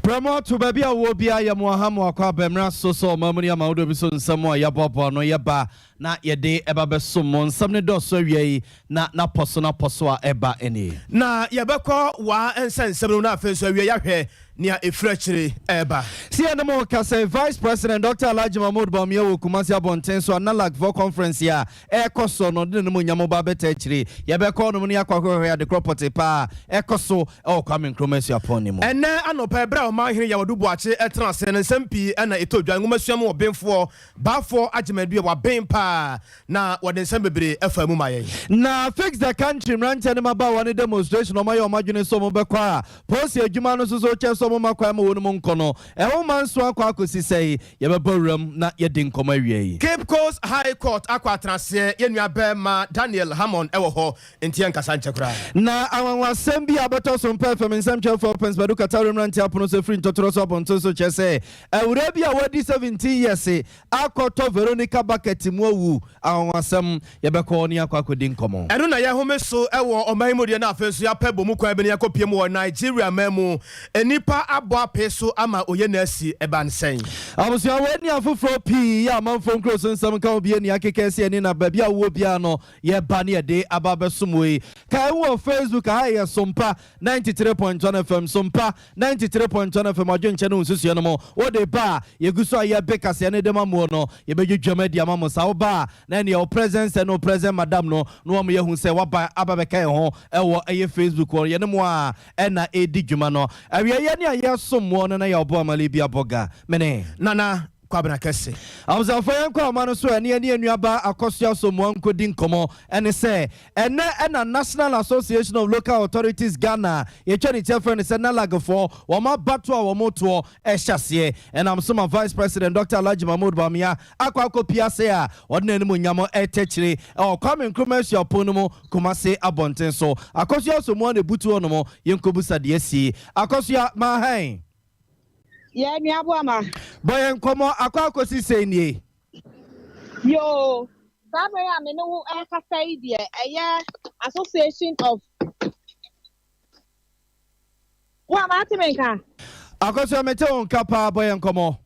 Prɛmo baabi a wɔ bia yɛ mo aha mo akɔ abɛmmerɛ so sɛ ɔma mu ne ama wodɔ bi so nsɛm a yɛboaboa no yɛba na yɛde ɛba bɛsom mo. Nsɛm ne dɔso awia yi na napɔ so napɔ so a ɛba ɛnie. Na yɛbɛkɔ waa nsɛnsɛm no, na afei nso awie yɛahwɛ nea ɛfiri akyire ɛreba. Si ɛne mo ka sɛ Vice President Dr Alhaji Mahmood Bawumia wɔ Kumasi abɔnten so a NALAG conference a ɛrekɔ so no de ne mu nyam ba bɛta akyire. Yɛbɛkɔ nom ne yɛakɔ akɔhwɛ adekorɔ pɔte paa ɛkɔ so ɛwɔ Kwame Nkrumah Asuapɔn ne mu. Ɛnɛ anɔpa, ɛberɛ a ɔmanhene Yaw Adu Boakye ɛtena ase no, nsɛm pii ɛna ɛtɔ dwa. Nwomasua mu ɔbenfoɔ baafoɔ agyemadu a waben paa na wɔde nsɛm bebree ɛfa mu ma yɛn. Na Fix the Country mmeranteɛ no mabaawa ne demonstration, ɔma yɛ ɔma adwene sɛ ɔmo bɛkɔ a polisi adwuma no nso so kyɛ sɛ ɔmo ma kwan ma wɔn mu nkɔ no, ɛho ma nso akɔ akɔsi sɛ yɛbɛbɔ wuram na yɛdi nkɔmɔ awie yi. Cape Coast High Court akɔ atenaseɛ, yɛn nua bɛrima Daniel Hammond ɛwɔ hɔ, nti yɛn nkasa nkyɛ koraa. Na anwanwasɛm bi a bɛtɔ so mpɛ fam nsɛmtwerɛfoɔ Pɛnsbadu Katare mmeranteɛ apono so firi ntɔtorɔ so abɔnten so kyerɛ sɛ awura bi a wadi 17 years akɔtɔ Veronica bucket mu awu. Anwanwasɛm, yɛbɛkɔ ne akɔ akɔdi nkɔmmɔ. Ɛno na yɛhome so ɛwɔ ɔman yi mu deɛ, na afei nso yɛapɛ bɔ mu kwan bi ne yɛkɔpie mu wɔ Nigeria man mu. Nnipa abɔ apee so ama oyɛ na asi ɛba ne sɛn? Abusua, wɔ ni afoforɔ pii yɛ amanfoɔ nkuro so nsɛm nka obi ani akeka si ani na baabi a wowɔ biara no yɛba ne yɛde aba bɛsom. Wei kae wɔ Facebook aha yɛ Sompa 93.1 FM, Sompa 93.1 FM. Adwenkyɛ ne wo nsusua no mu wode ba a yɛgu so a yɛbe kaseɛ ne de ma muo no, yɛbɛdwidwam adi ama mo sa woba a na ɛneɛ wo presence ne wo present madam no na wɔn yɛhu sɛ waba aba bɛka yɛn ho ɛwɔ ɛyɛ Facebook wɔ yɛne mu a ɛna ɛdi dwuma no. Awieyɛ ne a yɛsom moɔ no na yɛwɔbɔ amale bi abɔga mene Nana Kwabena Kɛse. Abusuafo, yɛn kɔ ama no so ɛne ɛne anuaba Akɔsoa so mmoa nkɔdi nkɔmmɔ. Ɛne sɛ ɛnɛ ɛna National Association of Local Authorities Ghana, yɛtwa ne tiɛ frɛ no sɛ NALAGfoɔ, wɔn abato a wɔn toɔ ɛhyɛ aseɛ. Ɛnam so ma Vice President Dr Alhaji Mahmood Bawumia akɔ akɔpia ase a ɔde n'anim nyam ɛtɛkyire ɛwɔ Kwame Nkrumah Asuapɔn no mu, Kumase abɔnten so. Akɔsoa so mmoa na ebutu hɔ nom. Yɛnkɔbusa deɛ sie. Akɔsoa maahan. Yɛ nua Boama. Bɔ yɛn nkɔmmɔ akɔ akɔsi sɛ nie. Yoo, saa bere a me ne wo ɛrekasa yi deɛ, ɛyɛ Association of Boama, ate me nka? Akɔsoa, mete wo nka paa. Bɔ yɛn nkɔmmɔ.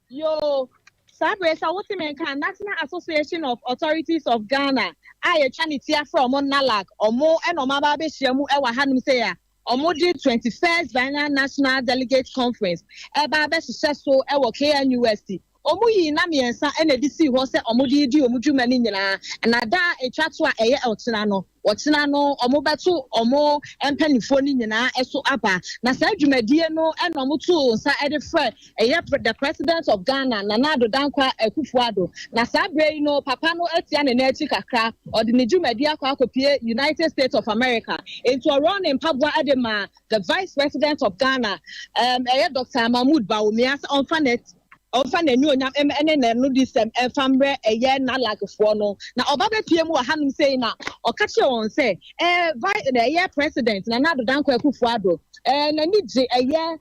Yoo, saa bere sɛ wote me nka, National Association of Authorities of Ghana a yɛtwa ne ti afrɛ ɔmo NALAG, ɔmo ɛna ɔmo aba abɛhyia mu ɛwɔ hanom sɛ a ɔmo de 21st Biennial National Delegate Conference ɛba abɛhyehyɛ so ɛwɔ KNUST. Ɔmo yi na mmiɛnsa ɛna ɛde sii hɔ sɛ ɔmo de di ɔmo dwuma no nyinaa, na da a etwa to a ɛyɛ ɔkyena no, ɔkyena no ɔmo bɛto ɔmo mpanimfoɔ no nyinaa ɛso aba. Na saa dwumadie no ɛna ɔmo to nsa ɛde frɛ ɛyɛ the President of Ghana, Nana Addo Dankwa Akufo-Addo. Na saa bere yi no, papa no atia ne n'akyi kakra, ɔde ne dwumadie akɔ akɔpie United States of America, nti ɔrɔ ne mpaboa ɛde ma the Vice President of Ghana, ɛyɛ Dr Mahmood Bawumia, sɛ ɔmfa ne ɔmfa n'ani onyam ɛne n'ano di sɛm ɛmfa mbrɛ ɛyɛ NALAGfoɔ no. Na ɔba bɛpie mu wɔ hanom sei na ɔka kyerɛ wɔn sɛ ɛɛ vi ɛyɛ President Nana Addo Dankwa Akufo-Addo n'ani gye ɛyɛ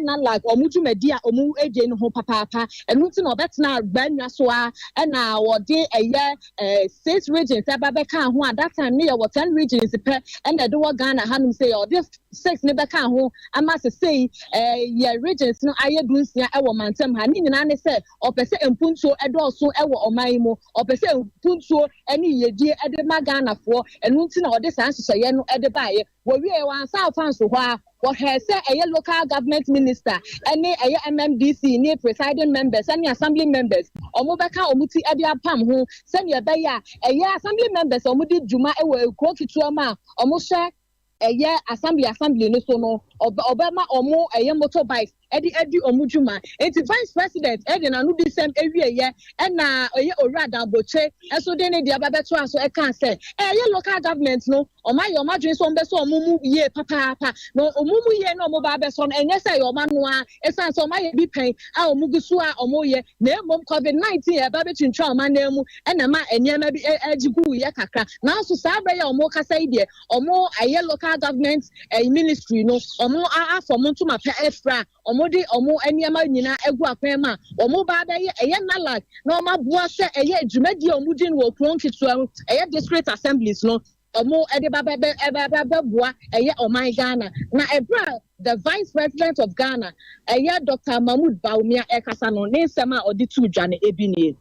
NALAG ɔmo dwumadi a ɔmo egye no ho papaapa. Ɛno nti na ɔbɛtena agbanwa so a ɛna wɔde ɛyɛ six regions ɛba bɛka ho. At that time ne yɛ wɔ 10 regions pɛ ɛna ɛde wɔ Ghana hanom sɛ ɔde six ne bɛka ho ama sesei yɛ regions no ayɛ 16 ɛwɔ mantam ha. Ne nyinaa ne sɛ ɔpɛ sɛ mpuntuo ɛdɔɔso ɛwɔ ɔman yi mu, ɔpɛ sɛ mpuntuo ɛne yiyedie ɛde ma Ghanafoɔ. Ɛno nti na ɔde saa nhyehyɛeɛ no ɛde baeɛ. Wɔwie wɔn ansa afa nso hɔ a wɔhwɛ sɛ ɛyɛ local government minister ɛne ɛyɛ MMDC ne presiding members ɛne assembly members, ɔmo bɛka ɔmo ti ɛde apam ho sɛnea ɛbɛyɛ a ɛyɛ assembly members a ɔmo di dwuma ɛwɔ ekuro ketewa mu a ɔmo hyɛ ɛyɛ assembly no so no, ɔbɛma ɔmo ɛyɛ motorbikes ɛde ɛdi ɔmo dwuma. Nti Vice President ɛde n'ano di sɛm ewie yɛ, ɛna ɛyɛ Owura Dambokye ɛso de ne deɛ bɛbɛto aso ɛka sɛ ɛyɛ local government no, ɔmo ayɛ ɔmo adwene sɛ ɔmo bɛsɔ ɔmo mu yie papaapa. Na ɔmo mu yie na ɔmo ba abɛsɔ no, ɛnyɛ sɛ ɛyɛ ɔmo anoa ɛsan sɛ ɔmo ayɛ bi pɛn a ɔmo gu so a ɔmo yɛ, na emom COVID-19 ɛba bɛtwintwa ɔmo anan mu ɛna ma nneɛma bi ɛgye gu yɛ kakra. Nanso saa abɛyɛ a ɔmo kasa yi deɛ, ɔmo ɛyɛ local government ministry no, ɔmo afɔ ɔmo ntoma pɛ ɛfra, ɔmo de ɔmo nneɛma nyinaa egu akwan mu a ɔmo ba abɛyɛ ɛyɛ NALAG na ɔmo aboa sɛ ɛyɛ dwumadie a ɔmo di no wɔ kuro nketewa mu, ɛyɛ district assemblies no, ɔmo ɛde ba bɛ bɛ ɛbɛ bɛboa ɛyɛ ɔman Ghana. Na ɛbrɛ a the Vice President of Ghana, ɛyɛ Dr Mahmood Bawumia ɛkasa no, ne nsɛm a ɔde to dwa no ebi nie.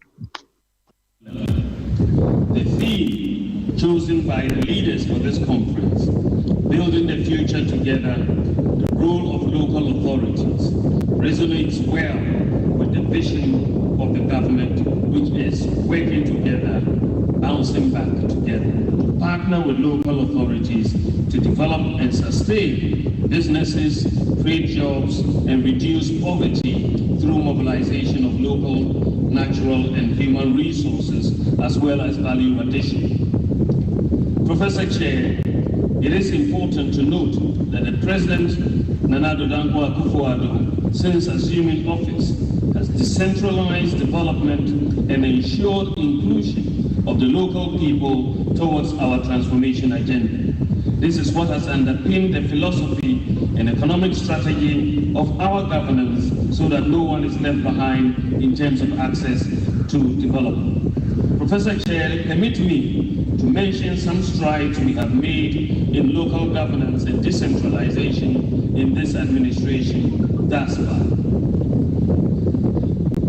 The theme chosen by the leaders for this conference, Building the Future Together, the Role of Local Authorities, resonates well with the vision of the government, which is working together, bouncing back together, to partner with local authorities to develop and sustain businesses, create jobs, and reduce poverty through mobilization of local, natural, and human resources, as well as value addition. Professor Chair, it is important to note that the President, Nana Addo Dankwa Akufo-Addo, since assuming office, has decentralized development and ensured inclusion of the local people towards our transformation agenda. This is what has underpinned the philosophy and economic strategy of our governance so that no one is left behind in terms of access to development. Professor Chair, permit me to mention some strides we have made in local governance and decentralization in this administration thus far.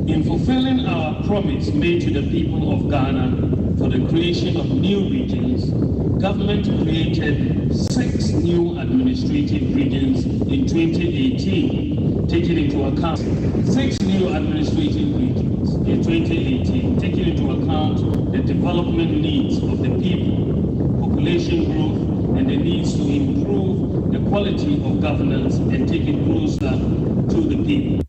In fulfilling our promise made to the people of Ghana for the creation of new regions, government created 6 new administrative regions in 2018, taking into account 6 new administrative regions in 2018, taking into account the development needs of the people, population growth, and the needs to improve the quality of governance and take it closer to the people.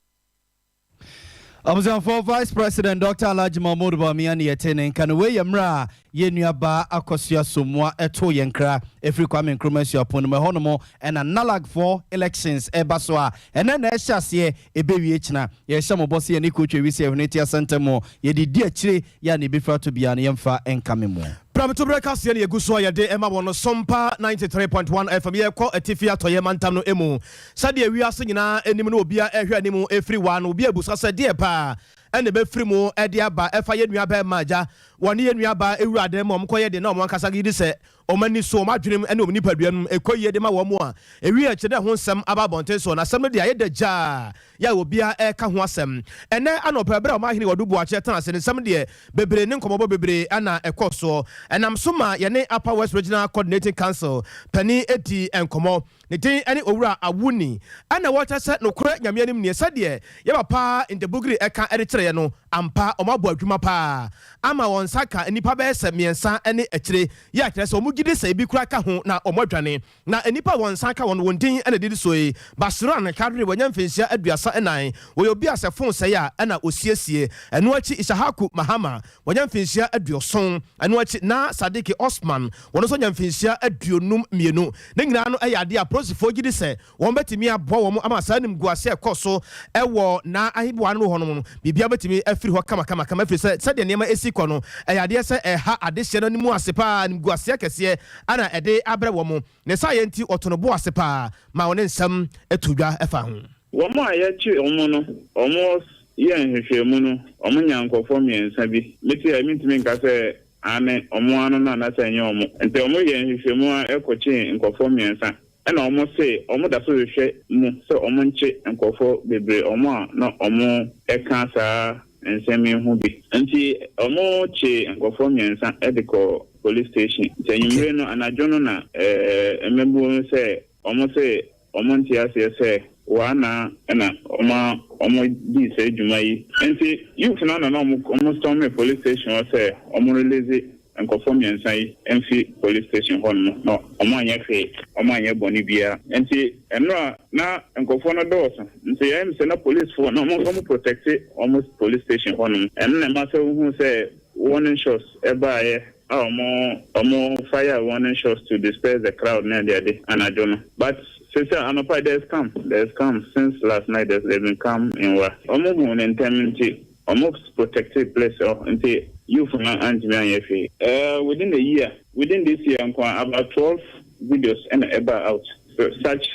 Abusuafoɔ, Vice President Dr Alhaji Mahmood Bawumia ne yɛte ne nka no. Wei yɛ mmerɛ a yɛn nuabaa Akosua Somoa ɛto yɛn kra ɛfiri Kwame Nkrumah Suapɔn no mu. Ɛhɔ nom ɛna NALAGfoɔ elections ɛba so a ɛnɛ na ɛhyɛ aseɛ, ɛbɛwie kyena. Yɛhyɛ mo bɔ sɛ yɛne kotwa wi sɛ ɛhwene ti asɛntɛm mu yɛde di akyire yɛ a ne ɛbɛfiri ato biara no yɛmfa ɛnka me mu. Prabetoberɛ kaseɛ no yɛgu so a yɛde ɛma wɔ no Sompa 93.1 FM. Yɛkɔ atifi atɔyɛ mantam no mu. Sɛdeɛ wiase nyinaa anim no, obia ɛhwɛ anim ɛfiri waa no, obi abusa sɛ deɛ paa ɛna ɛbɛfiri mu ɛde aba ɛfa yɛ nua bɛɛ ma agya wɔne yɛ nua ba ewura dan mu a ɔmokɔyɛ de na ɔmo ankasa gye di sɛ ɔmo ani so, ɔmo adwenem ɛne ɔmo nipadua no ɛkɔ yie de ma wɔn mu a ewi akyire dɛ ho nsɛm aba abɔnten so. Na asɛm no deɛ ayɛ da gyaa yɛ a obiara ɛka ho asɛm. Ɛnɛ anɔpɛ berɛ a ɔmo ahene wɔde buakyɛ tena ase ne nsɛm deɛ bebree ne nkɔmmɔbɔ bebree ɛna ɛkɔ soɔ. Ɛnam so ma yɛne Upper West Regional Coordinating Council panin edi nkɔmmɔ. Ne din ɛne Owura Awuni. Ɛna wɔkyɛ sɛ nokorɛ Nyame anim nie, sɛdeɛ yɛ papa Ndebugiri ɛka ɛde kyerɛeɛ no, ampa ɔmo abɔ adwuma paa ama wɔn nsa ka nnipa bɛyɛ sɛ 3 ɛne akyire yɛ akyerɛ sɛ ɔmo gidi sɛ ebi kura ka ho na ɔmo adwane. Na nnipa a wɔn nsa ka wɔn, wɔn din ɛna didi so yi: Basiran Kadiri, wɔnya mfinhyia 34, wɔyɛ obi a sɛ phone sɛe a ɛna osiesie. Ɛno akyi Ishahaku Mahama, wɔnya mfinhyia 70. Ɛno akyi na Sadiki Osman, wɔn nso nya mfinhyia 52. Ne nyinaa no ɛyɛ adeɛ a polisifoɔ gyi di sɛ wɔn bɛtumi aboa wɔn ama saa nimguase ɛkɔ so ɛwɔ na aheboa no hɔ no, biribia bɛtumi afiri hɔ kamakamakama, afiri sɛ sɛdeɛ nneɛma esi kɔ no, ɛyɛ adeɛ sɛ ɛha adehyɛ no anim ase paa. Nimguaseɛ kɛseɛ ana ɛde abrɛ wɔn ne saa yɛ nti ɔto no bo ase paa ma wɔne nsɛm ato dwa ɛfa ho. Wɔn a yɛkye wɔn no, wɔn yɛ nhwehwɛmu no, wɔn nya nkɔfoɔ 3 bi. Mete a mentumi nka sɛ ane wɔn ano no anaasɛ ɛnyɛ wɔn. Nti wɔn yɛ nhwehwɛmu a ɛkɔkye nkɔfoɔ 3, ɛna wɔn se wɔn da so hwehwɛ mu sɛ wɔn nkye nkɔfoɔ bebree, wɔn a na wɔn ɛka saa nsɛm yi ho bi. Nti wɔn kye nkɔfoɔ 3 ɛde kɔ police station. Nti anwummere no, anadwo no, na mmɛbuo no sɛ wɔn se wɔn nte aseɛ sɛ wɔana ɛna wɔn a wɔn di saa adwuma yi. Nti youth no na wɔn storm police station hɔ sɛ wɔn release nkɔfoɔ 3 yi mfi police station hɔ nom, na wɔn anyɛ hwee, wɔn anyɛ bɔne biara. Nti ɛnora na nkɔfoɔ no dɔɔso, nti yɛn sɛ na policefoɔ na wɔn protect wɔn police station hɔ nom. Ɛno na ɛma sɛ wohu sɛ warning shots ɛbaeɛ a wɔn fire warning shots to disperse the crowd ne adeade anadwo no. But since anɔpa, there's calm, there's calm since last night. There's been calm in Wa. Wɔn hu ne ntɛm nti wɔn protected place hɔ, nti youth no antumi anyɛ hwee. Within a year, within this year nko, about 12 videos ɛna ɛba out, so such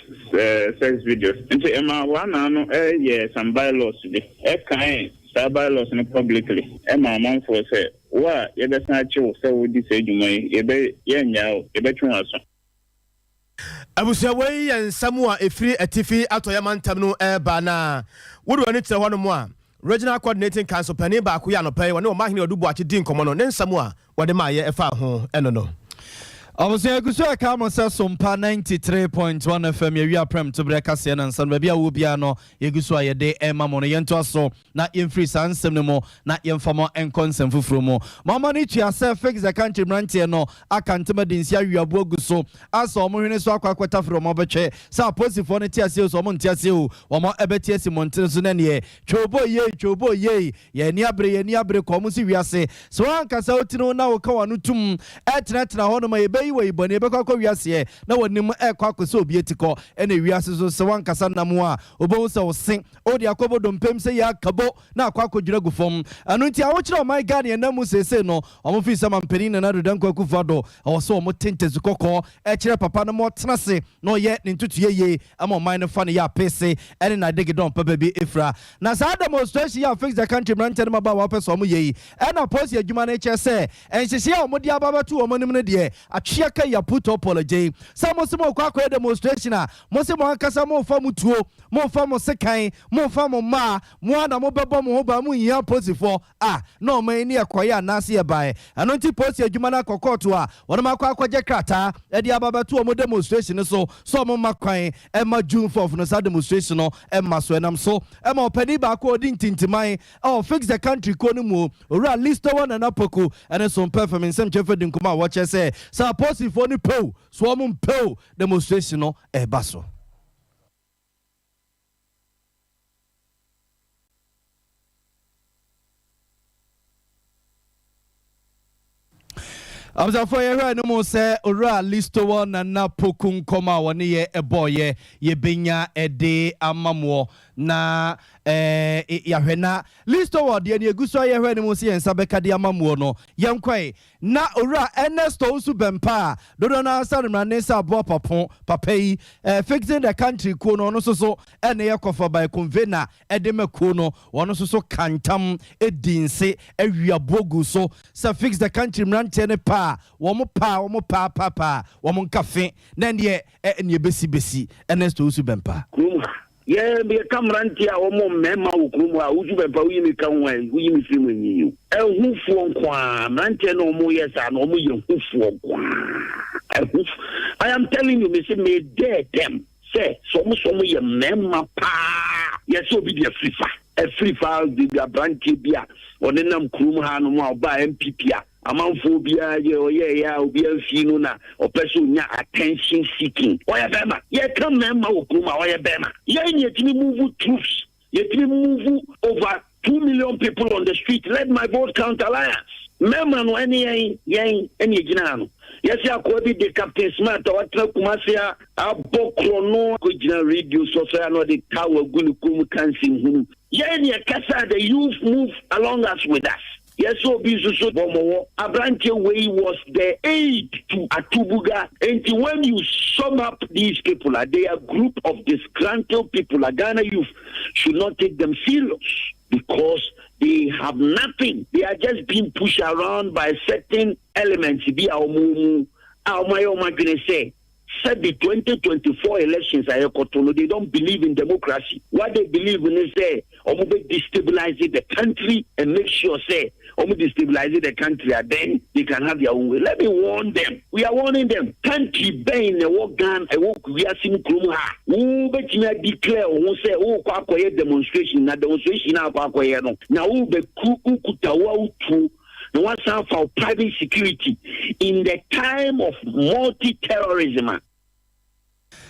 sex videos. Nti ɛma wɔn no ɛyɛ some bylaws bi, ɛkan saa bylaws no publicly ɛma amanfoɔ sɛ wo a yɛbɛsan akyew sɛ wodi saa adwuma yi, yɛbɛ yɛnnyaa wo, yɛbɛtwe wɔn aso. Abusua, wei yɛ nsɛm a ɛfiri Atifi Atɔeɛ mantam no reba, na wode w'ani kyerɛ hɔnom a, Regional Coordinating Council panin baako yi anɔpa yi ɔne Ɔmanhene Adu Boakye dii nkɔmmɔ no, ne nsɛm a wɔde maeɛ ɛfaa ho ɛno no. Abusua, yɛgu so ɛka mo sɛ Sompa 93.1 FM yɛwie aprɛm toberɛ kaseɛ nansa no baabi a wowɔ biara no yɛgu so a yɛde ɛma mo no. Yɛntoa so na yɛmfiri saa nsɛm no mu na yɛmfa mo nkɔ nsɛm foforɔ mu. Moama no tua sɛ Fix the Country mmeranteɛ no aka ntɛm adi nse awe aboɔ agu so asɔ wɔn hwene so akɔ akɔtafere wɔn abɛtwɛ sɛ apolisifoɔ no te aseɛ o sɛ wɔn nte aseɛ o wɔn ɛbɛte asi mmɔntene so na neɛ twoobo yei twoobo yei yɛn ani abere yɛn ani abere kɔ wɔn si wiase sɛ wɔankasa wotini wo na woka wɔn ano tum ɛtenatena hɔ nom a yɛbɛyi wɔ yi bɔne yɛbɛkɔ akɔ wiaseɛ na wɔnim ɛkɔ akɔ sɛ obi atikɔ ɛna wiase so sɛ wɔankasa nam a wobɛhu sɛ wo se Wode akɔbɔ dompem sɛ yɛ akabo na akɔ akɔdwiri agu fam. Ɛno nti ahokyerɛ a ɔman Ghana yɛnam mu seesei no, wɔn fii sɛ Mampanin Nana Addo Dankwa Akufo Addo ɛwɔ sɛ wɔn te ntasu kɔkɔɔ kyerɛ papa no ma ɔtena ase na ɔyɛ ne ntotoeɛ yie ma ɔman no fa no yɛ apeese ne n'adegedɔn papa bi fira. Na saa demonstration yi a Fix the Country mmeranteɛ ne mmabaawa pɛ sɛ wɔn yɛ yi ɛna polisi adwuma no kyerɛ sɛ nhyehyɛeɛ a wɔde aba abɛto wɔn anim no deɛ atwea ka yi aputɔ pɔlɔgyei sɛ mo se morekɔ akɔyɛ demonstration a mo se mo ankasa morefa mo tuo Momfa mo sekan, momfa mo mmaa, mo ara na mobɛbɔ mo ho ban, monhia apolisifoɔ. A, na ɔman yi ne yɛkɔeɛ anaase yɛbaeɛ. Ɛno nti polisi adwuma no akɔ kɔɔto a wɔnom akɔ akɔgye krataa de aba abɛto wɔn demonstration no so sɛ wɔn mma kwan mma June fourth no saa demonstration no mma so. Ɛnam so ma ɔpanin baako a ɔdi ntintiman wɔ Fix the Country kuo no mu, Owura Listowel Nana Poku ne Sompɛ FM nsɛmtwerɛfoɔ di nkɔmmɔ a wɔkyerɛ sɛ sɛ apolisifoɔ no pɛ o, sɛ wɔn mpɛ o, demonstration no ɛreba so. Abusuafoɔ yɛhwɛ no mu sɛ Owura Listowel Nana Poku nkɔm a wɔne yɛ ɛbɔɔyɛ yɛbɛnya ɛde ama moɔ na ɛɛ yɛahwɛ na Listowel deɛ ne ɛgu so a yɛhwɛ no mu sɛ yɛn nsa bɛka de ama moɔ no yɛnkɔe Na Owura Ernest Owusu Bɛmpa a dodoɔ no ara sa no mmrane sɛ aboa papo papa yi, eh, Fixing the Country kuo no, ɔno nso so na ɛyɛ kɔfabae convener de ma kuo no, wɔn nso so ka ntam di nse awi aboɔ gu so sɛ Fix the Country mmeranteɛ no pɛ a, wɔn pɛ a, wɔn pɛ a pɛ a pɛ a, wɔn nka fe na ɛnneɛ eh, nea ɛbɛsi bɛsi. Ernest Owusu Bɛmpa. Kurom ha. Yɛ yɛka mmeranteɛ a wɔmmɔ mmarima wɔ kurom hɔ a, wosu bɛmpa woyi me ka ho ɛ, woyi me firi mu ɛnyɛ yie o. Ahufoɔ nko ara, mmeranteɛ no a wɔyɛ saa no, wɔyɛ hufoɔ nko ara. Ahuf. I am telling you, mese me dare them sɛ sɛ wɔn sɛ wɔyɛ mmarima paa, yɛsɛ obi de afiri fa. Afiri fa de aberanteɛ bi a ɔnenam kurom ha nom a ɔbaa NPP a Amanfoɔ biara yɛ ɔyɛɛyɛ a obiara mfii no na ɔpɛ sɛ ɔnya attention seeking. Ɔyɛ bɛɛma. Yɛka mmarima wɔ kurom a, ɔyɛ bɛɛma. Yɛn yɛtumi move troops, yɛtumi move over 2 million people on the street, let my vote count alliance. Mmarima no ɛne yɛn, yɛn ɛne ɛgyina ha no. Yɛse akoa bi de Captain Smart a watena Kumasi a abɔ korɔno akɔgyina radio so ɔsɔre a na ɔde towel agu ne kɔn mu ka nsɛmhunu. Yɛn ne yɛkasa the youth move along us with us. Yɛsɛ obi nso so bɔmmɔwɔ. Aberanteɛ wei was the aid to Atubuga. Nti when you sum up these people a, they are group of disgruntled people a Ghana youth should not take them serious because they have nothing. They are just being pushed around by certain elements bi a wɔn wɔ mu a wɔn ayɛ wɔn adwene sɛ sɛbi 2024 elections a yɛkɔto no, they don't believe in democracy. What they believe ne sɛ wɔn bɛ destabilize the country and make sure sɛ wɔn destabilize the country and then they can have their own way. Let me warn them, we are warning them. Country bɛn na ɛwɔ Ghana, ɛwɔ wiase mu kurom ha, wo bɛtumi a declare wo ho sɛ wokɔ akɔyɛ demonstration, na demonstration na akɔ akɔyɛ no na wobɛku wokuta wo awutuo na wasan afa wo private security in the time of multi-terrorism a.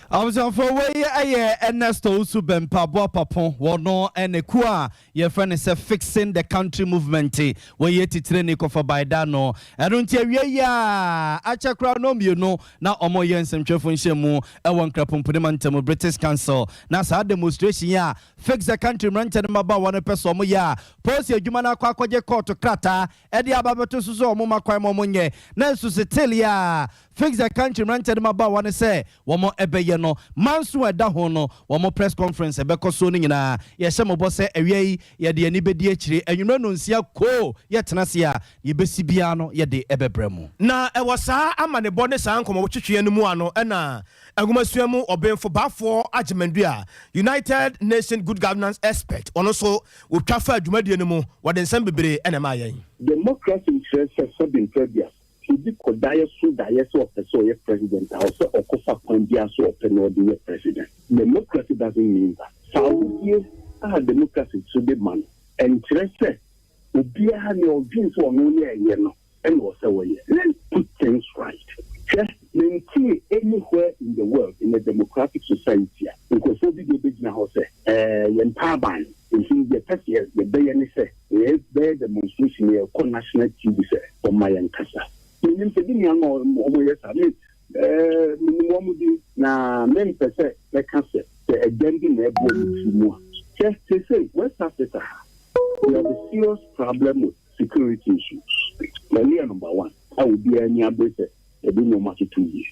Abusuafoɔ, wei yɛ Ernest Owusu Bɛmpa Boapapo, wɔno ne kuo a yɛfrɛ no sɛ Fixing the Country Movement, wɔyɛ titirani kɔfa bae da no. Ɛno nti awia yi a akyɛ koraa nnɔnmienu na wɔyɛ nsɛmtwerɛfoɔ nhyiamu wɔ Nkrapompone mantam British Council, na saa demonstration yi a Fix the Country mmeranteɛ ne mmabaawa no pɛ sɛ wɔyɛ a, polisi adwuma no akɔ akɔgye kɔɔto krataa de aba abɛto so sɛ wɔmma kwan ma wɔnyɛ. Nanso setee a Fix the Country mmeranteɛ ne mmabaawa no sɛ wɔbɛyɛ no, manso a ɛda ho no, wɔn press conference a ɛbɛkɔ soɔ no nyinaa, yɛhyɛ mo bɔ sɛ awia yi Yɛde yɛn ani bɛdi akyire. Anwummerɛ nonsia koo yɛtena ase a, yɛbɛsi biara no yɛde ɛbɛbrɛ mo. Na ɛwɔ saa amanebɔ ne saa nkɔmmɔtwetweɛ no mu ano na nwomasua mu ɔbenfo Baffour Agyeman-Duah, United Nation Good Governance Expert, ɔno nso ɔtwa faa dwumadie no mu, wɔde nsɛm bebree na ɛmaa yɛn. Democracy nkyerɛ sɛ sɛbe mprɛ aduasa sɛ obi kɔ daeɛ so daeɛ sɛ ɔpɛ sɛ ɔyɛ president a ɔsɛ ɔkɔ fa kwan biara so ɔpɛ na ɔde yɛ president. Democracy doesn't mean that. Fawohodie a democracy nso de ma no ɛnkyerɛ sɛ obiara nea ɔdwen sɛ ɔno na ɛyɛ no ɛna ɔsɛ ɔyɛ. Let's put things right. Hwɛ, mentee anywhere in the world in a democratic society a nkurɔfoɔ bi deɛ bɛgyina hɔ sɛ ɛɛ yɛmpɛ aban no nti deɛ yɛpɛ sɛ yɛbɛyɛ ne sɛ yɛbɛyɛ demonstration yɛkɔ national TV sɛ ɔma yɛn kasa. Menim sɛ bi nuanom a wɔyɛ saa. Me ɛɛ menim wɔn din na mempɛ sɛ mɛka sɛ sɛ ɛdɛm bi na ɛbɔ wɔn tiri mu a. Hwɛ, seesei West Africa ha, we have a serious problem with security issues. Ɛno yɛ number one a obiara ani abere sɛ yɛde nneɛma toto yie.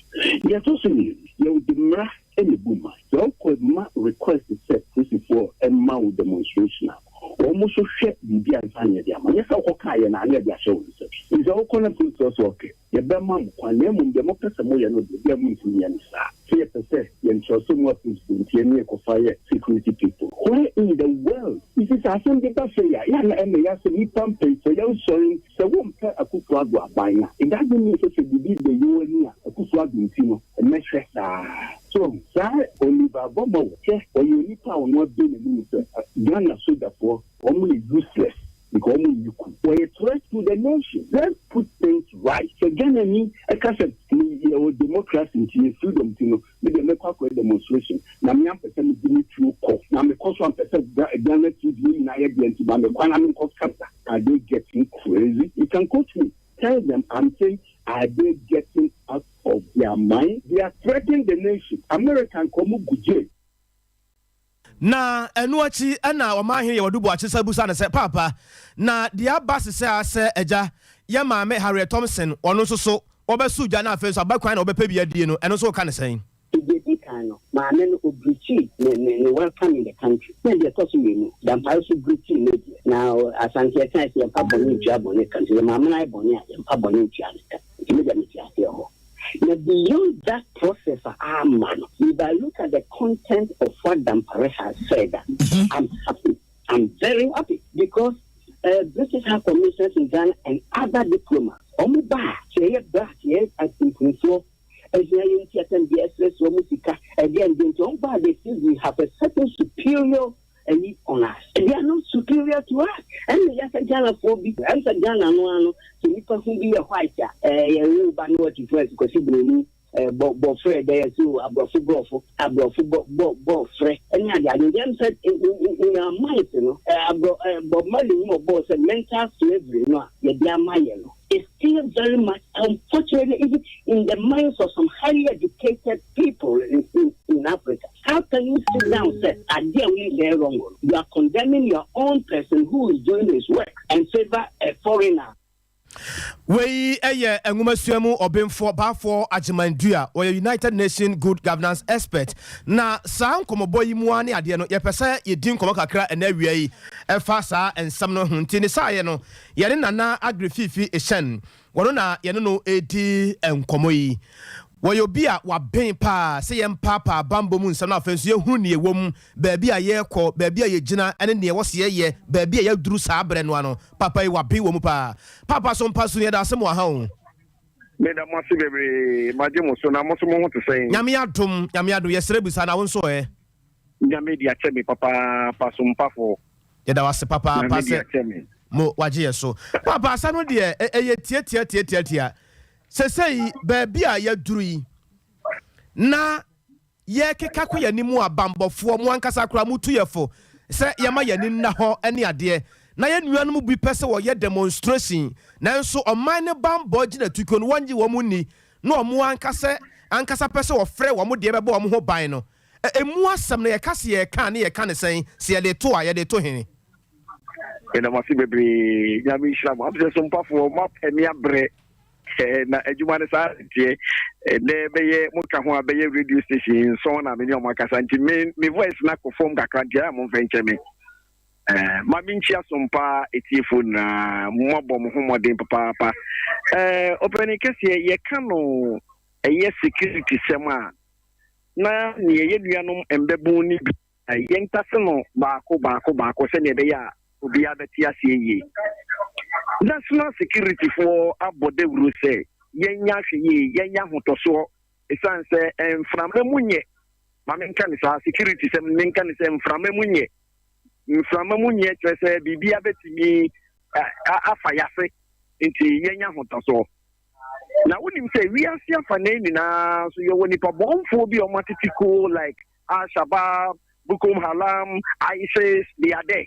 Deɛ ɛtɔ so mmienu, yɛde mmara na ebu man. Sɛ wokɔ ma request sɛ polisifoɔ mma wo demonstration a, wɔn nso hwɛ biribi ansa na yɛde ama. Nyɛ sɛ wokɔkaa yɛn a na yɛde ahyɛ wo nsam. Nti sɛ wokɔ na polisifoɔ sɛ okay, yɛbɛma mo kwan na mmom deɛ mopɛ sɛ moyɛ no deɛ, bia montumi nyɛ no saa. Sɛ yɛpɛ sɛ yɛntrɔse mo apolisifoɔ nti yɛne yɛkɔfa yɛ security people. Where in the world? You see, sɛ asɛm bi ba sei a, yɛ a na ɛmɛ yɛ asɛ nnipa mpanyinfoɔ yɛnsɔre. Sɛ wompɛ Akufo Addo aban a, it doesn't mean sɛ sɛ biribi bɛyɛ w'ani a Akufo Addo nti no mɛhwɛ saa. So wahu? Saa Oliver Vormawor, hwɛ, ɔyɛ onipa a ɔno abue n'anom sɛ Ghana sogyafoɔ wɔn yɛ useless because wɔn nni ku. Wɔyɛ threat to the nation. Let's put things right. Sɛ Ghanani ɛka sɛ me yɛwɔ democracy nti yɛ freedom nti no, me deɛ mɛkɔ akɔyɛ demonstration na me ampɛ sɛ mede me tuo kɔ na mekɔ so ampɛ sɛ Ghana TV yɛn nyinaa yɛ deɛ nti ma me kwan na menkɔ kasa. Are they getting crazy? You can quote me. Tell them I'm saying, are they getting out of their mind? They are threatening the nation. America nka ɔmo gu jail. Na ɛno akyi na ɔmanhene Yawadu Boakye san bisaa no sɛ, Paapa, na deɛ aba sesɛ ara sɛ agya, yɛn maame Harriet Thompson, ɔno nso so, wɔbɛso gya na afei nso aba kwan na wɔbɛpɛ bi adie no, ɛno nso woka no sɛn? Deɛ ɛdi kan no, maame no ɔbreachii ne ne ne welcome in the country. Na deɛ ɛtɔ so mmienu, Dampare nso breachii ne deɛ. Na Asante yɛkae sɛ yɛmfa bɔne ntua bɔne ka, nti sɛ maame no ayɛ bɔne a, yɛmfa bɔne ntua ne ka. Nti me deɛ mete aseɛ hɔ. Na beyond that process a ama no, if I look at the content of what Dampare has said a, I'm happy, I'm very happy because uh, British High Commissioners in Ghana and other diplomats, wɔn ba a, sɛ yɛyɛ black, yɛyɛ atuntumfoɔ, Ehia yɛn nti atɛn bia ɛsrɛsrɛ ɔmo sika ɛdeɛn deɛ nti ɔmo baa they feel we have a certain superior ayi on us they are not superior to us ɛna yɛ sɛ Ghana foɔ bi ɛm sɛ Ghana no ano sɛ nipa ho bi yɛ white a ɛɛ yɛ wo ba ne wɔte fo ɛsi kwasi broni ɛɛ bɔ bɔ frɛ dɛ yɛ so aborɔfo borɔfo aborɔfo bɔ bɔ bɔ frɛ ɛne ade ade nti ɛm sɛ in our minds no ɛɛ aborɔ ɛɛ Bob Marley nim ɔbɔɔ sɛ mental slavery no a yɛde ama yɛ no is still very much unfortunately even in the minds of some highly educated people in, in, in Africa. How can you sit down and say, idea we wrong? You are condemning your own person who is doing his work and favor a foreigner. Wei yɛ nwomasua mu ɔbenfoɔ Baffour Agyeman Duah, ɔyɛ United Nation Good Governance Expert. Na saa nkɔmmɔbɔ yi mu ara ne adeɛ no, yɛpɛ sɛ yɛdi nkɔmmɔ kakra ɛnnɛ awia yi ɛfa saa nsɛm no ho. Nti ne saayɛ no, yɛne Nana Aggrey Fiifi Ehyɛn, wɔno na yɛne no redi nkɔmmɔ yi. Wɔyɛ obi a waben paa sɛ yɛmpaapaa bammɔ mu nsɛm na afei nso yɛhunu nea ɛwɔ mu, baabi a yɛrekɔ, baabi a yɛgyina ne nea ɛwɔ sɛ yɛyɛ, baabi a yɛaduru saa berɛ no ano. Papa yi, waben wɔ mu paa. Paapa so mpa so no, yɛda ase mo aha o. Meda mo ase bebree, magye mo so, na mo nso mo ho te sɛn? Nyame adom, Nyame adom, yɛsrɛ bisa na wo nso ɛ? Nyame de akyɛ me papaapa so mpafoɔ. Yɛda wo ase papaapa sɛ mo wagye yɛ so. Paapa asa no deɛ ɛyɛ tiatia tiatia tia. Sesei baabi a yɛaduru yi na yɛrekeka kɔ yɛn anim a banbɔfoɔ mo ankasa koraa motu yɛ fo sɛ yɛma yɛn ani nna hɔ ne adeɛ na yɛn nuanom bi pɛ sɛ wɔyɛ demonstration nanso ɔman no banbɔ gyinatukuo no wɔnnye wɔn nni na wɔn ankasa ankasa pɛ sɛ wɔfrɛ wɔn deɛ bɛbɔ wɔn ho ban no ɛmu asɛm no yɛka sɛ yɛreka a ne yɛka no sɛn sɛ yɛde to a yɛde to hene? Meda mo ase bebree. Nyame nhyira mo. Am sɛ sompafoɔ moapɛ me abrɛ. Na adwuma no saa teɛ. Ɛnɛ bɛyɛ moka ho a bɛyɛ radio station nson na me ne ɔmo akasa nti me me voice na kɔ fam kakra nti ayɛ a momfa nkyɛ me. Eh, ma menkyia som paa etiefoɔ nyinaa, moabɔ mo ho mmɔden papaapa. Eh, ɔpanin kɛseɛ, yɛka no ɛyɛ security sɛm a, na neɛ yɛ nuanom mbɛbon no bi yɛntase no baako baako baako sɛdeɛ ɛbɛyɛ a obiara bɛte aseɛ yie. National security foɔ abɔ dawuro sɛ yɛnyɛ ahwɛyie, yɛnyɛ ahotɔsoɔ, ɛsiane sɛ mframa mu nyɛ, ma menka ne saa, security sɛm menka ne sɛ mframa mu nyɛ. Mframa mu nyɛ kyerɛ sɛ biribiara bɛtumi afa yase, nti yɛnyɛ ahotɔsoɔ. Na wonim sɛ wiase afanaa nyinaa so yɛwɔ nipa bɔnfoɔ bi a wɔn atete kuo like Al-Shabaab, Boko Haram, ISIS, they are there.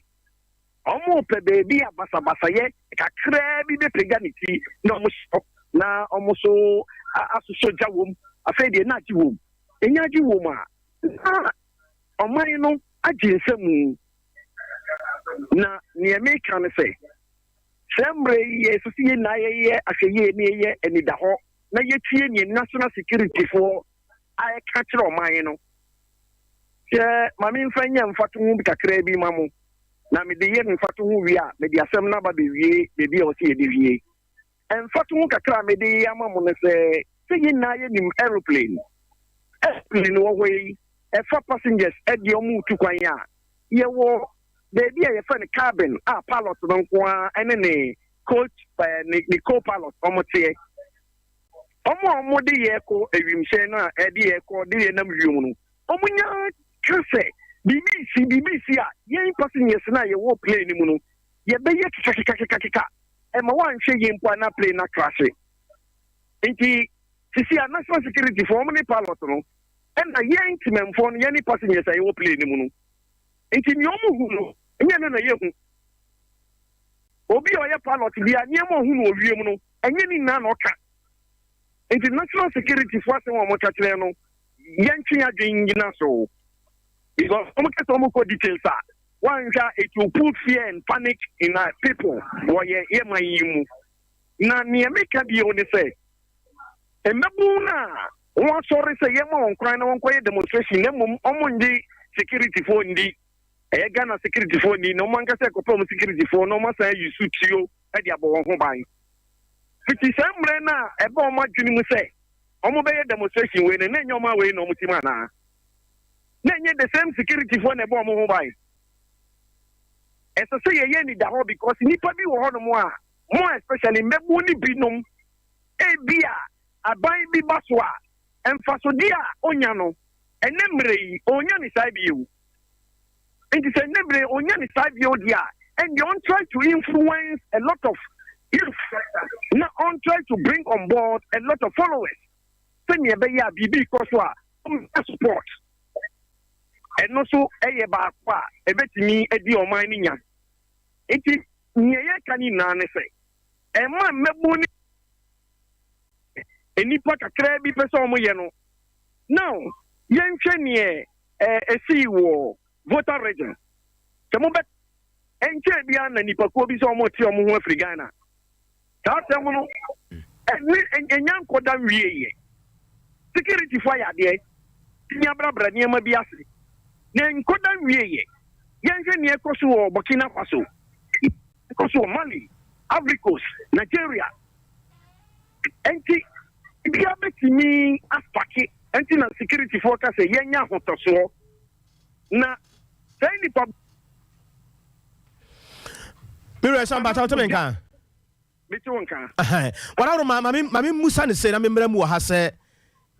Wɔn pɛ baabi a basabasayɛ kakraa bi bɛpagya ne ti na wɔn hyɛ na wɔn so asosɔ gya wɔm. Afei deɛ na agye wɔm. Ɛnya agye wɔm a, na ɔman no agye nsamu. Na nea meka ne sɛ, saa mmerɛ yi ɛsɛ sɛ yɛn nyinaa yɛyɛ ahwɛyie na yɛyɛ anidahɔ na yɛtie nea national security foɔ a ɛka kyerɛ ɔman no. Sɛ ma memfa nyɛ mfatoho bi kakraa bi ma mo, na mede yɛ mfatoho wie a, mede asɛm no aba bɛwie baabi a ɔsɛ yɛde wie. Mfatoho kakra a mede yɛ ama mo no sɛ, sɛ yɛn nyinaa yɛnim aeroplane. Aeroplane wɔ hɔ yi, ɛfa passengers ɛde ɔmo tu kwan a, yɛwɔ baabi a yɛfrɛ no cabin a pilot no nko ara ɛne ne coach ne ne co-pilot ɔmo teɛ. Ɔmo a ɔmo de yɛ kɔ ewimhyɛn no a ɛde yɛ kɔ de yɛ nam wiem no, ɔmo nya ka sɛ biribi si biribi si a, yɛn passengers no a yɛwɔ plane no mu no, yɛbɛyɛ kekakekakekakeka. Ɛma wanhwɛ yie mpo a na plane no akrahye. Nti sisi a national security foɔ ɔmo ne pilot no, ɛna yɛn temamfoɔ no, yɛn ne passengers a yɛwɔ plane no mu no. Nti nea ɔmo hu no, ɛnyɛ no na yɛhu. Obi a ɔyɛ pilot bia, nneɛma ɔhu no wɔ wiem no, ɛnyɛ ne nyinaa na ɔka. Nti national security foɔ asɛm a wɔn ka kyerɛ no, yɛntwe adwene nyina so. Because wɔn kasa wɔn kɔ details a, wɔanhwɛ a it will put fear and panic in our people wɔ yɛ yɛ man yi mu. Na nea meka bio ne sɛ, mmabun no a wɔn asɔre sɛ yɛma wɔn kwan na wɔnkɔyɛ demonstration na mmom wɔn ngye security foɔ ndi, ɛyɛ Ghana security foɔ ndi, na wɔn ankasa ɛkɔpɛ wɔn security foɔ na wɔn asan ayi so tuo de abɔ wɔn ho ban. Fiti saa mmerɛ no a ɛba wɔn adwene mu sɛ wɔn bɛyɛ demonstration wei no, na ɛnyɛ wɔn a wei na wɔn ti mu anaa? Na ɛnyɛ the same security foɔ na ɛbɔ wɔn ho ban? Ɛsɛ sɛ yɛyɛ anidahɔ because nnipa bi wɔ hɔnom a, more especially mmabun ne binom, ebi a aban bi ba so a, mfasodeɛ a onya no, ɛnɛ mmerɛ yi, ɔnya ne saa bio. Nti sɛ ɛnɛ mmerɛ yi ɔnya ne saa bio deɛ a, ɛndeɛ ɔn try to influence a lot of youth na ɔn try to bring on board a lot of followers sɛnea ɛbɛyɛ a biribi kɔ so a ɔmmɛ support. Ɛno nso ɛyɛ baako a ɛbɛtumi adi ɔman no nya. Nti nea yɛka ne nyinaa ne sɛ, ɛma mmabun ne nnipa kakraa bi pɛ sɛ wɔyɛ no. Now yɛnhwɛ neɛ ɛsii wɔ Volta region. Sɛ mobɛ ɛnkyɛɛ biara na nnipakuo bi sɛ wɔte wɔn ho afiri Ghana. Saa asɛm no ɛne ɛnya nkɔda nwieeɛ. Security fo ayɛ adeɛ tumi abrabra nneɛma bi ase na nkɔda nwieeɛ. Yɛnhwɛ nea ɛkɔ so wɔ Burkina Faso, ɛkɔ so wɔ Mali, Ivory Coast, Nigeria. Nti bia bɛtumi aspark. Nti na security foɔ ka sɛ yɛnya ahotɔsoɔ na saa nnipa. Mewura sɛ mpakyɛ wote me nka? Mete wo nka. Wɔdaworo ma ma me mmusa ne se na memmra mu wɔ ha sɛ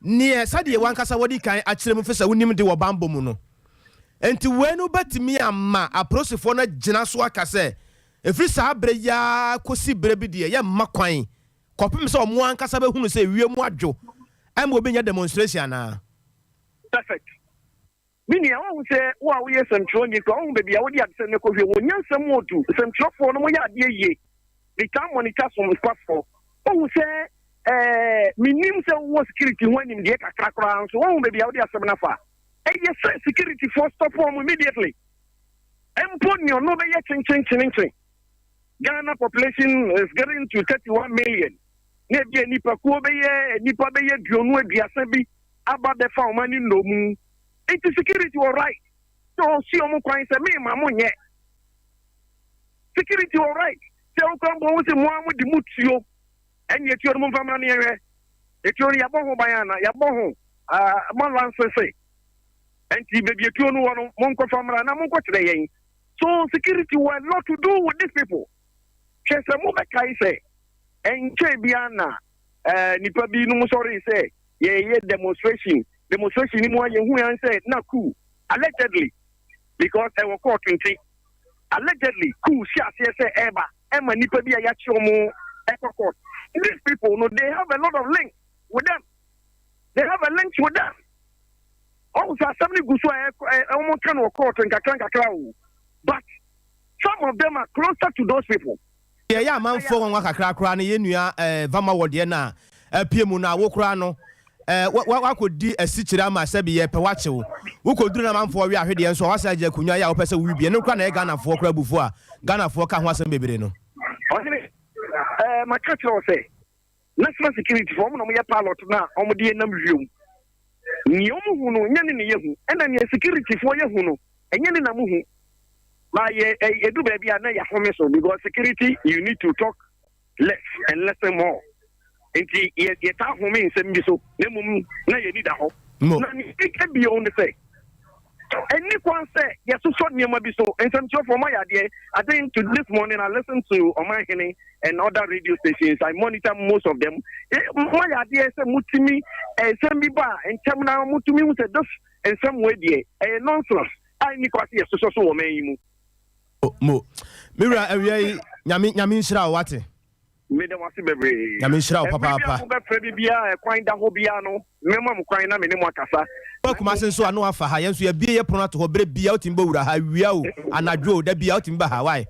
neɛ sɛdeɛ wankasa wadi kan akyerɛ mu fi sɛ wonim de wɔ banbɔ mu no nti wei no bɛtumi ama apolisifoɔ no agyina so aka sɛ ɛfiri saa berɛ yi ara kɔsi berɛ bi deɛ yɛmma kwan kɔpem sɛ ɔmo ankasa bɛhunu sɛ wiem adwo ɛma obi nyɛ demonstration anaa? Perfect. Me nua, woahu sɛ wo a woyɛ nsɛmtwerɛni koraa, woahu baabi a wode adesɛm no kɔhwie. Wɔ nyansa mu odu, nsɛmtwerɛfoɔ no, moyɛ adeɛ yie. Metaa monitor so mfafoɔ. Woahu sɛ ɛɛ, menim sɛ wowɔ security ho animdeɛ kakra koraa nso, woahu baabi a wode asɛm no afa. Ɛyɛ sɛ securityfoɔ stop wɔn immediately. Mpo nea ɔno bɛyɛ kyenkyenkyenenkyen. Ghana population is getting to 31 million. Na ebi a nnipakuo bɛyɛ nnipa bɛyɛ 20, 30 bi aba bɛfa wɔn ani nnomu. Nti security wɔ right sɛ ɔsi wɔn kwan sɛ mema mo nyɛ. Security wɔ right sɛ wokura mbɔ ho sɛ mo ara mode mo tuo ɛne etuo no momfa mmra ne yɛnhwɛ. Etuo no yɛabɔ ho ban ana? Yɛabɔ ho ah, moalansese. Ɛnti baabi etuo no wɔ no monkɔfa mmra na monkɔkyerɛ yɛn. So security wɔ a lot to do with these people. Hwɛ sɛ mobɛkae sɛ ɛnkyɛe biara na eh, nipa bi nom sɔree sɛ yɛyɛ demonstration. Demonstration no mu a yɛhu yɛn sɛ na coup allegedly because ɛwɔ court nti allegedly coup si aseɛ sɛ ɛba ɛma nipa bi a yɛakye wɔn ɛkɔ court. These people no they have a lot of link with them. They have a link with them. Ɔhu sɛ asɛm no gu so a wɔn ka no wɔ court nkakra nkakra o but some of them are closer to those people. Deɛ ɛyɛ amanfoɔ nwanwa kakra koraa ne yɛn nua eh, Vama wɔ deɛ no a apue mu no a wo koraa no eh, woakɔdi asikyire ama sɛbi yɛpɛ woakye wo. Wokɔduru na amanfoɔ we ahwedeɛ nso a woasan agye akonnwa yi a wopɛ sɛ wowi bi. Ɛno koraa na ɛyɛ Ghanafoɔ koraa abufuo a Ghanafoɔ ka ho asɛm bebree no. Ɔhene, eh, maka kyerɛ wo sɛ National security fo, wɔn na wɔyɛ pilot no a wɔde yɛn nam wiem. Nea wɔn hu no, nyɛ ne na yɛhu, ɛna nea security foɔ yɛ hu no, ɛnyɛ ne na mo hu. Ba yɛ edu baabi a na yɛahome so because security you need to talk less and listen more. Nti yɛ yɛtaa home nsɛm bi so na mmom na yɛn ani da hɔ. Na nea ɛka bio ne sɛ Ɛnni kwan sɛ yɛsosɔ nneɛma bi so. Nsɛmtwerɛfoɔ, moayɛ adeɛ. I think to this morning I listened to Ɔmanhene and other radio stations. I monitor most of them. Eh, moayɛ adeɛ sɛ motumi eh, nsɛm bi ba a ntɛm na motumi hu sɛ this nsɛm wei deɛ ɛyɛ nonsense a ɛnni kwan sɛ yɛsosɔ so wɔ ɔman yi mu. Mo, me wura awia yi, nyame nyame nhyira wo wate. Meda mo ase bebree. Nyame nhyira wo Ɛberɛ bi a papaapa. mobɛfrɛ me biara a ɛkwan da hɔ biara no, mɛma mo kwan na me ne mo akasa. Woba Kumasi nso a na wafa ha, yɛn nso yɛabue yɛ pono ato hɔ berɛ biara wotumi bɔ wura ha, awia o, anadwo o, da biara wotumi ba ha, why?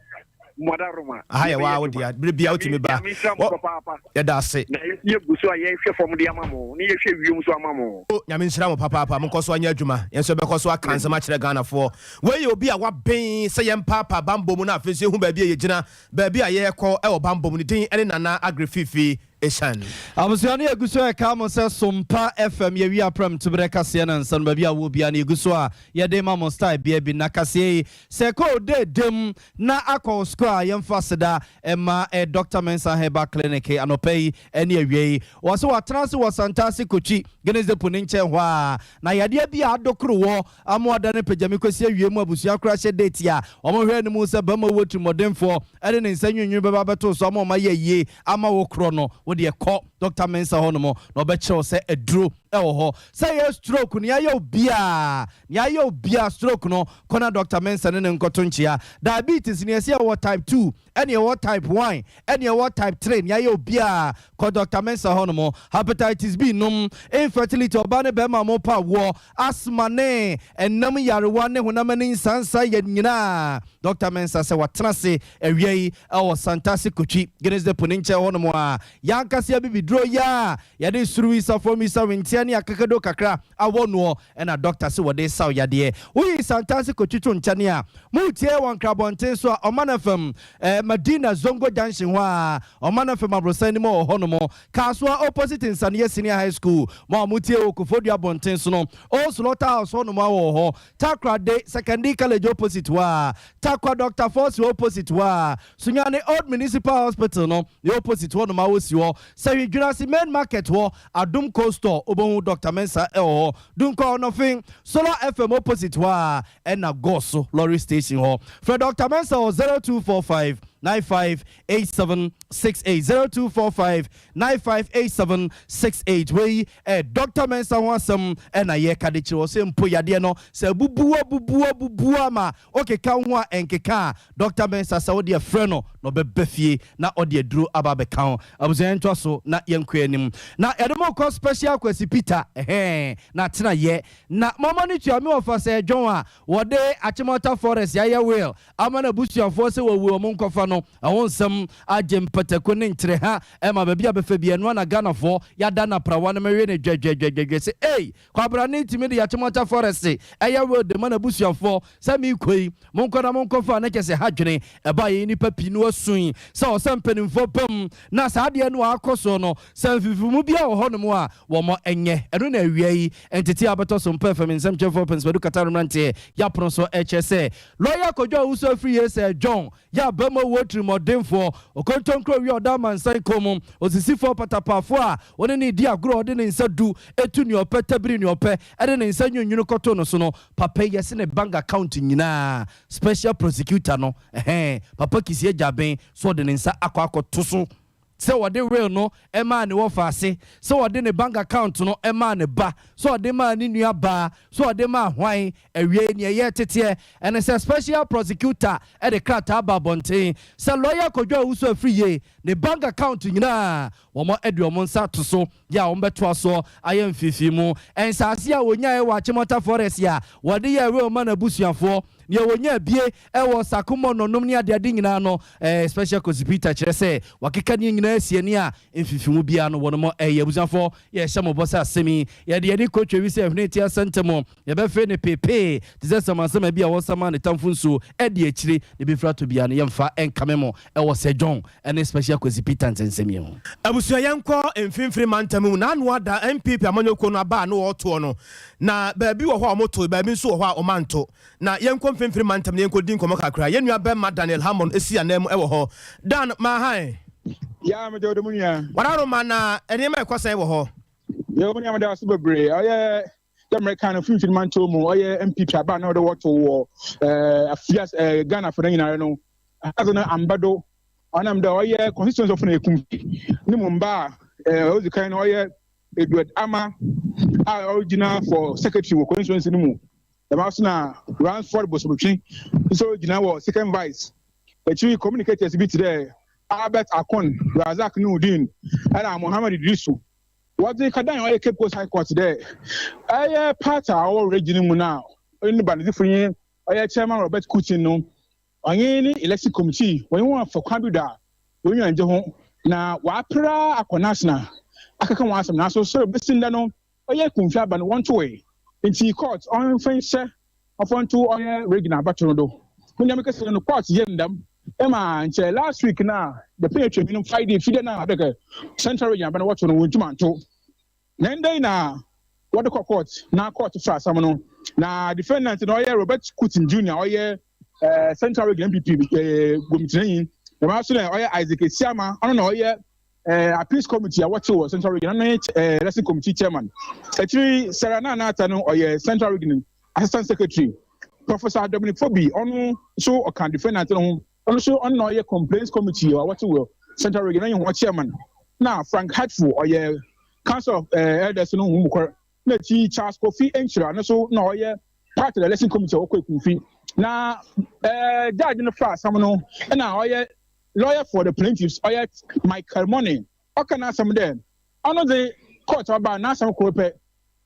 Moadaroma, Aha yɛ yɛbɛyɛ waa wo adwuma. dea, berɛ biara Nyame wotumi ba. Nyame nhyira mo Wɔ, papaapa. yɛda ase. Na yɛn nso yɛgu so a yɛhwɛ fam de ama mo, ne yɛhwɛ wiem nso ama mo. O, Nyame nhyira mo papaapa, monkɔ so anyɛ adwuma, yɛn nso yɛbɛkɔ so aka nsɛm akyerɛ Ghanafoɔ. Wei yɛ obi a waben sɛ yɛmpaapaa bammɔ mu na afei nso yɛhu baabi a yɛgyina Baabi a yɛrekɔ wɔ bammɔ mu no din ne Nana Agrififi Asian. Abusua no yɛgu so ɛka mo sɛ Sompa FM yɛ wia prɛm toberɛ kaseɛ na nsa no baabi a wɔ biara no yɛgu so a yɛde ma mo style bia bi na kaseɛ yi sɛ ɛkɔ wo deedem na akɔ wo score a yɛmfa aseda ɛma eh, Doctor Mensah Herbal Clinic anɔpa yi ɛne awia yi wɔ se watena ase wɔ Santase Kotwi Guinness Depot ne nkyɛn hɔ a na yadeɛ bi a adokoro wɔ Amoa ne Pagyame Kwasi awie mu abusua koraa hyɛ date a wɔhwɛ anim sɛ barima wuo tirimɔdenfoɔ de ne nsa nwinwini bɛba abɛto so ama wɔayɛ ayie ama wo korɔ no, wo deɛ kɔ Dɔkta Mensah hɔ nom na ɔbɛkyerɛ wo sɛ aduro wɔ hɔ. Sɛ ɛyɛ stroke, nea ayɛ wo biara, nea ayɛ wo biara stroke no, kɔ na Dɔkta Mensah ne no nkɔto nkyea. Diabetes, nea ɛsɛ yɛwɔ type 2, ɛne ɛwɔ type 1, ɛne ɛwɔ type 3, nea ayɛ obiara, kɔ Doctor Mensah hɔ nom. Hepatitis B nom, infertility, ɔbaa ne bɛrima a wɔpɛ awoɔ, asthma ne ɛnam nyarewa ne honam ani nsansa yɛ nyinaa. Doctor Mensah sɛ watena ase awia yi ɛwɔ Santase Kotwi, Guinness Depot ne nkyɛn hɔ nom a, yɛankasa abibiduro yi a yɛde suruwisa, fɔmwisa, wentia ne akakado kakra awɔ noɔ Ɛna dɔkta se wɔde saw yadeɛ. Woyi Santase kotwitwo nkyɛne a, moretie wɔ Nkrabɔnten so a, Ɔman FM, eh, Madina Zongo Junction hɔ a, Ɔman FM aborosan no mu wɔ hɔ nom. Kasoa opposite Nsaneɛ Senior High School, mo a motie wɔ Koforidua abɔnten so no, Old Slaughter House hɔ nom a wɔ hɔ. Takorade, Sekondi College opposite hɔ a, Tarkwa Doctor Forson opposite hɔ a, Sunyani Old Municipal Hospital no ne opposite hɔ nom a wosi hɔ. Sahwi Dwenase Main Market hɔ, Adom Cold Store, wobɛhu Doctor Mensah wɔ hɔ. Dunkwa Ɔnɔfen, Solar FM opposite hɔ a ɛna Goso Lorry Station hɔ. Frɛ Doctor Mensah wɔ 0245 95 8768, 0245 95 8768. Wei ɛyɛ Doctor Mensah ho asɛm ɛna yɛka de kyerɛ wɔ sɛ mpo yadeɛ no sɛ abubu abubu abubu ama wokeka wo ho a ɛnkeka a, Doctor Mensah sɛ wodeɛ frɛ no na ɔbɛba fie na ɔde aduro aba abɛka ho. Abusua yɛntoa so na yɛnkɔ anim. Na yɛde mo rekɔ Special Kwasi Peter ɛhɛn na tena yɛ. Na mama no tua me wɔfa sɛ John a wɔde Achimota Forest ayɛ will ama n'abusuafoɔ sɛ wɔwu wɔn nkɔfa no. Ɛho nsɛm agye mpataku ne nkyerɛha ɛma baabi a bɛfa bi ɛnoa na Ghanafoɔ yɛada no aprawa no mewe no dwɛdwɛdwɛdwɛdwɛ sɛ ei Kwabrane tumi de Achimota Forest ɛyɛ will de ma n'abusuafoɔ Sɛ merekɔ yi, monkɔ na monkɔfa a na kyerɛ sɛ ha dwene. Ɛbaa yɛn nnipa pii no asui sɛ ɔsɛ mpanimfoɔ ba mu na saa adeɛ no a akɔ soɔ no, sɛ mfimfinimu biara wɔ hɔnom a, wɔn nyɛ. Ɛno na awia yi ntetee a abɛtɔ so mpɛ fam nsɛmkyerɛfoɔ Pɛnsmadu Qatar mmeranteɛ yɛ apono so ɛkyerɛ sɛ Lɔya Kwadwo Owusu Afriyie sɛ John yɛ abam wɔ. owuo tirimɔdenfoɔ, okontonkuro wi a ɔda amansan kɔn mu, osisifoɔ patapaafoɔ a wɔne ne di agorɔ a ɔde ne nsa du etu nea ɔpɛ, tabiri nea ɔpɛ, ɛde ne nsa nwunwunu kɔto no so no, papa yi yɛse ne bank account nyinaa, special prosecutor no, ɛhɛn, Papa Kissi Agyebeng so ɔde ne nsa akɔ akɔto so sɛ wɔde will no ɛmaa ne wɔfa ase, sɛ wɔde ne bank account no ɛmaa ne ba, sɛ ɔde maa ne nua baa, sɛ ɔde maa hwan. Awie nea ɛyɛ teteɛ ɛne sɛ special prosecutor ɛde krataa ba abɔnten sɛ lawyer Kwadwo Owusu Afriyie ne bank account nyinaa, wɔn de wɔn nsa to so yɛ a wɔn bɛtoa so ayɛ mfifi mu. Nsaase a wɔnyaeɛ wɔ Achimota Forest a wɔde yɛ will ma n'abusuafoɔ, nea wɔnya bie ɛwɔ Sakumo nɔnom ne adeade nyinaa no, special prosecutor kyerɛ sɛ wakeka ne nyinaa asie ne a mfifi mu biara no wɔn mo ɛyɛ. Abusuafoɔ, yɛhyɛ mo bɔ sɛ asɛm yi yɛde kɔtwa wi sɛ ɛhwene ti asɛntɛm, yɛbɛfɛ ne peepee te sɛ sɛmansɛm bi a wɔsama ne tamfo nsuo ɛde akyire ne bɛfiri ato bia no, yɛmfa ɛnkame mo ɛwɔ Sir John ɛne Special Kwasi Peter nsɛnsɛm yi ho. Abusua, yɛnkɔ Mfimfini mantam mu. N'ano ada NPP amanyɔkuo no aba a ne wɔtoɔ no, na baabi wɔ hɔ a wɔto, baabi nso wɔ hɔ a wɔmanto. Na yɛnkɔ Mfimfini mantam na yɛnkɔ di nkɔmmɔ kakra. Yɛn nua bɛrima Daniel Hammond esi anan mu ɛwɔ hɔ. Dan Mahan. Ya, mede wode mu nua. Wararoma, na nneɛma ɛkɔ sɛn wɔ hɔ? Yɛ mu nua, mede ase bebree. Ɔyɛ dɛ mmerɛka no, Mfimfini mantam mu ɔyɛ NPP aba na ɔde wɔto wɔ afia Ghana fo no nyinaa no adze no amba do, ɔnam dɛ ɔyɛ constituency of no Ekumfi ne mu mba a ɔdzi kan no, ɔyɛ Edward Ama a ɔgyina for secretary wɔ constituency no mu. Dɛm aso na Ransford Bosomtwe nso gyina wɔ second vice. Akyiri communicators bi te dɛ Albert Akon, Razak Nudin ɛna Mohammed Idrisu wɔdze kadan ɔyɛ Cape Coast High Court dɛ ɛyɛ party a ɔwɔ region mu na ɔyɛ ne banedzifo nye ɔyɛ Chairman Robert Kutin no, ɔnye ne election committee wɔnye wɔn afa kwan bi do a wɔn ngye ho na wɔapra akɔ national akeka wɔn asɛm. Nanso sɛ besi ndɛ no, ɔyɛ Ekumfi aba no wɔntoe, nti court ɔnfa nhyɛ ɔfɔ nto ɔyɛ regional abato no do. Mo nyame kɛse no, court yɛ ndam ɛma nkyɛ last week na the pɛn atwa mi no, Friday fide na adaka Central Region aba no wɔto no, wɔntum anto. Na ndɛ yi na wɔde kɔ court na court fa asɛm no, na defendant na ɔyɛ Robert Kutin Junior, ɔyɛ Central Region NPP gomtinanyi. Dɛm aso na ɔyɛ Isaac Esiama, ɔno na ɔyɛ appeals committee a wɔte wɔ Central Region, ɔno ne election committee chairman. Akyiri Sarah Nana no, ɔyɛ Central Region assistant secretary. Professor Dominic Fobi, ɔno nso ɔka defendant no ho, ɔno nso ɔno na ɔyɛ complaints committee a wɔte wɔ Central Region, ɔyɛ wɔn chairman. Na Frank Hatful, ɔyɛ council of elders no ho mu kɔr. Na akyi Charles Kofi Nkyira no nso na ɔyɛ part of the election committee a wɔkɔ Ekumfi. Na judge no fa asɛm no, ɛna ɔyɛ lawyer for the plaintiffs, ɔyɛ Michael Money, ɔka n'asɛm dɛ ɔno de court ɔba n'asɛm koro pɛ.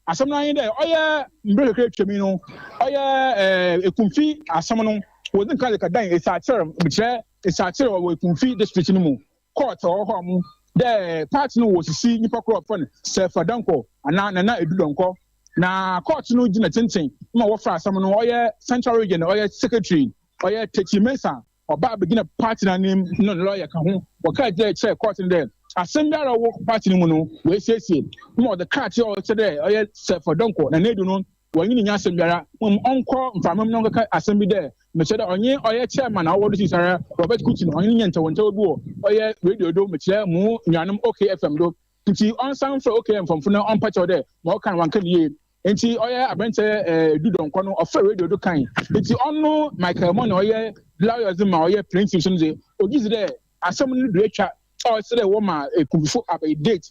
Asɛm no anyi dɛ ɔyɛ mbere kakra atwam yi no, ɔyɛ Ekumfi asɛm no, wɔdze nka de kadan Esakyerɛ, kyerɛ Esakyerɛ wɔ Ekumfi district no mu court a ɔwɔ hɔ mo dɛ party no wɔ sisi nipa koro ɔfɔ no Sɛfa Dankɔ anaa Nana Edu Dɔnkɔ. Na court no gyina tenten ma wɔfa asɛm no, ɔyɛ Central Region ɔyɛ secretary, ɔyɛ Techi Mensah, ɔbaa abɛgyina party n'anim no, lawyer ka ho. Wɔka kyerɛ court no dɛ asɛm biara a ɔwɔ party no mu no, wɔasiesie ma ɔde krataa a ɔkyerɛ dɛ ɔyɛ Sɛfa Dɔnkɔ Nana Edu no, wɔnye ne nya asɛm biara mmom, ɔnkɔ mframa mu na ɔnkɛka asɛm bi dɛ mekyerɛ dɛ ɔnye ɔyɛ chairman a ɔwɔ do sisara, Robert Kutin, ɔnye ne nya ntawɔntawa bi wɔ ɔyɛ radio do, mekyerɛ mu nuanom OK FM do, nti ɔnsan mfrɛ OK mfɔmfo na ɔmpa kyɛw dɛ ma ɔka no wanka ne yie. Nti ɔyɛ aberanteɛ Edu Dɔnkɔ no ɔfrɛ radio do kan. Nti ɔno Michael Mɔne, ɔyɛ lawyers ma ɔyɛ plaintiffs no dze, ogye dzi dɛ asɛm no do atwa a ɔsɛ dɛ wɔma Ekumfifo abɛyɛ date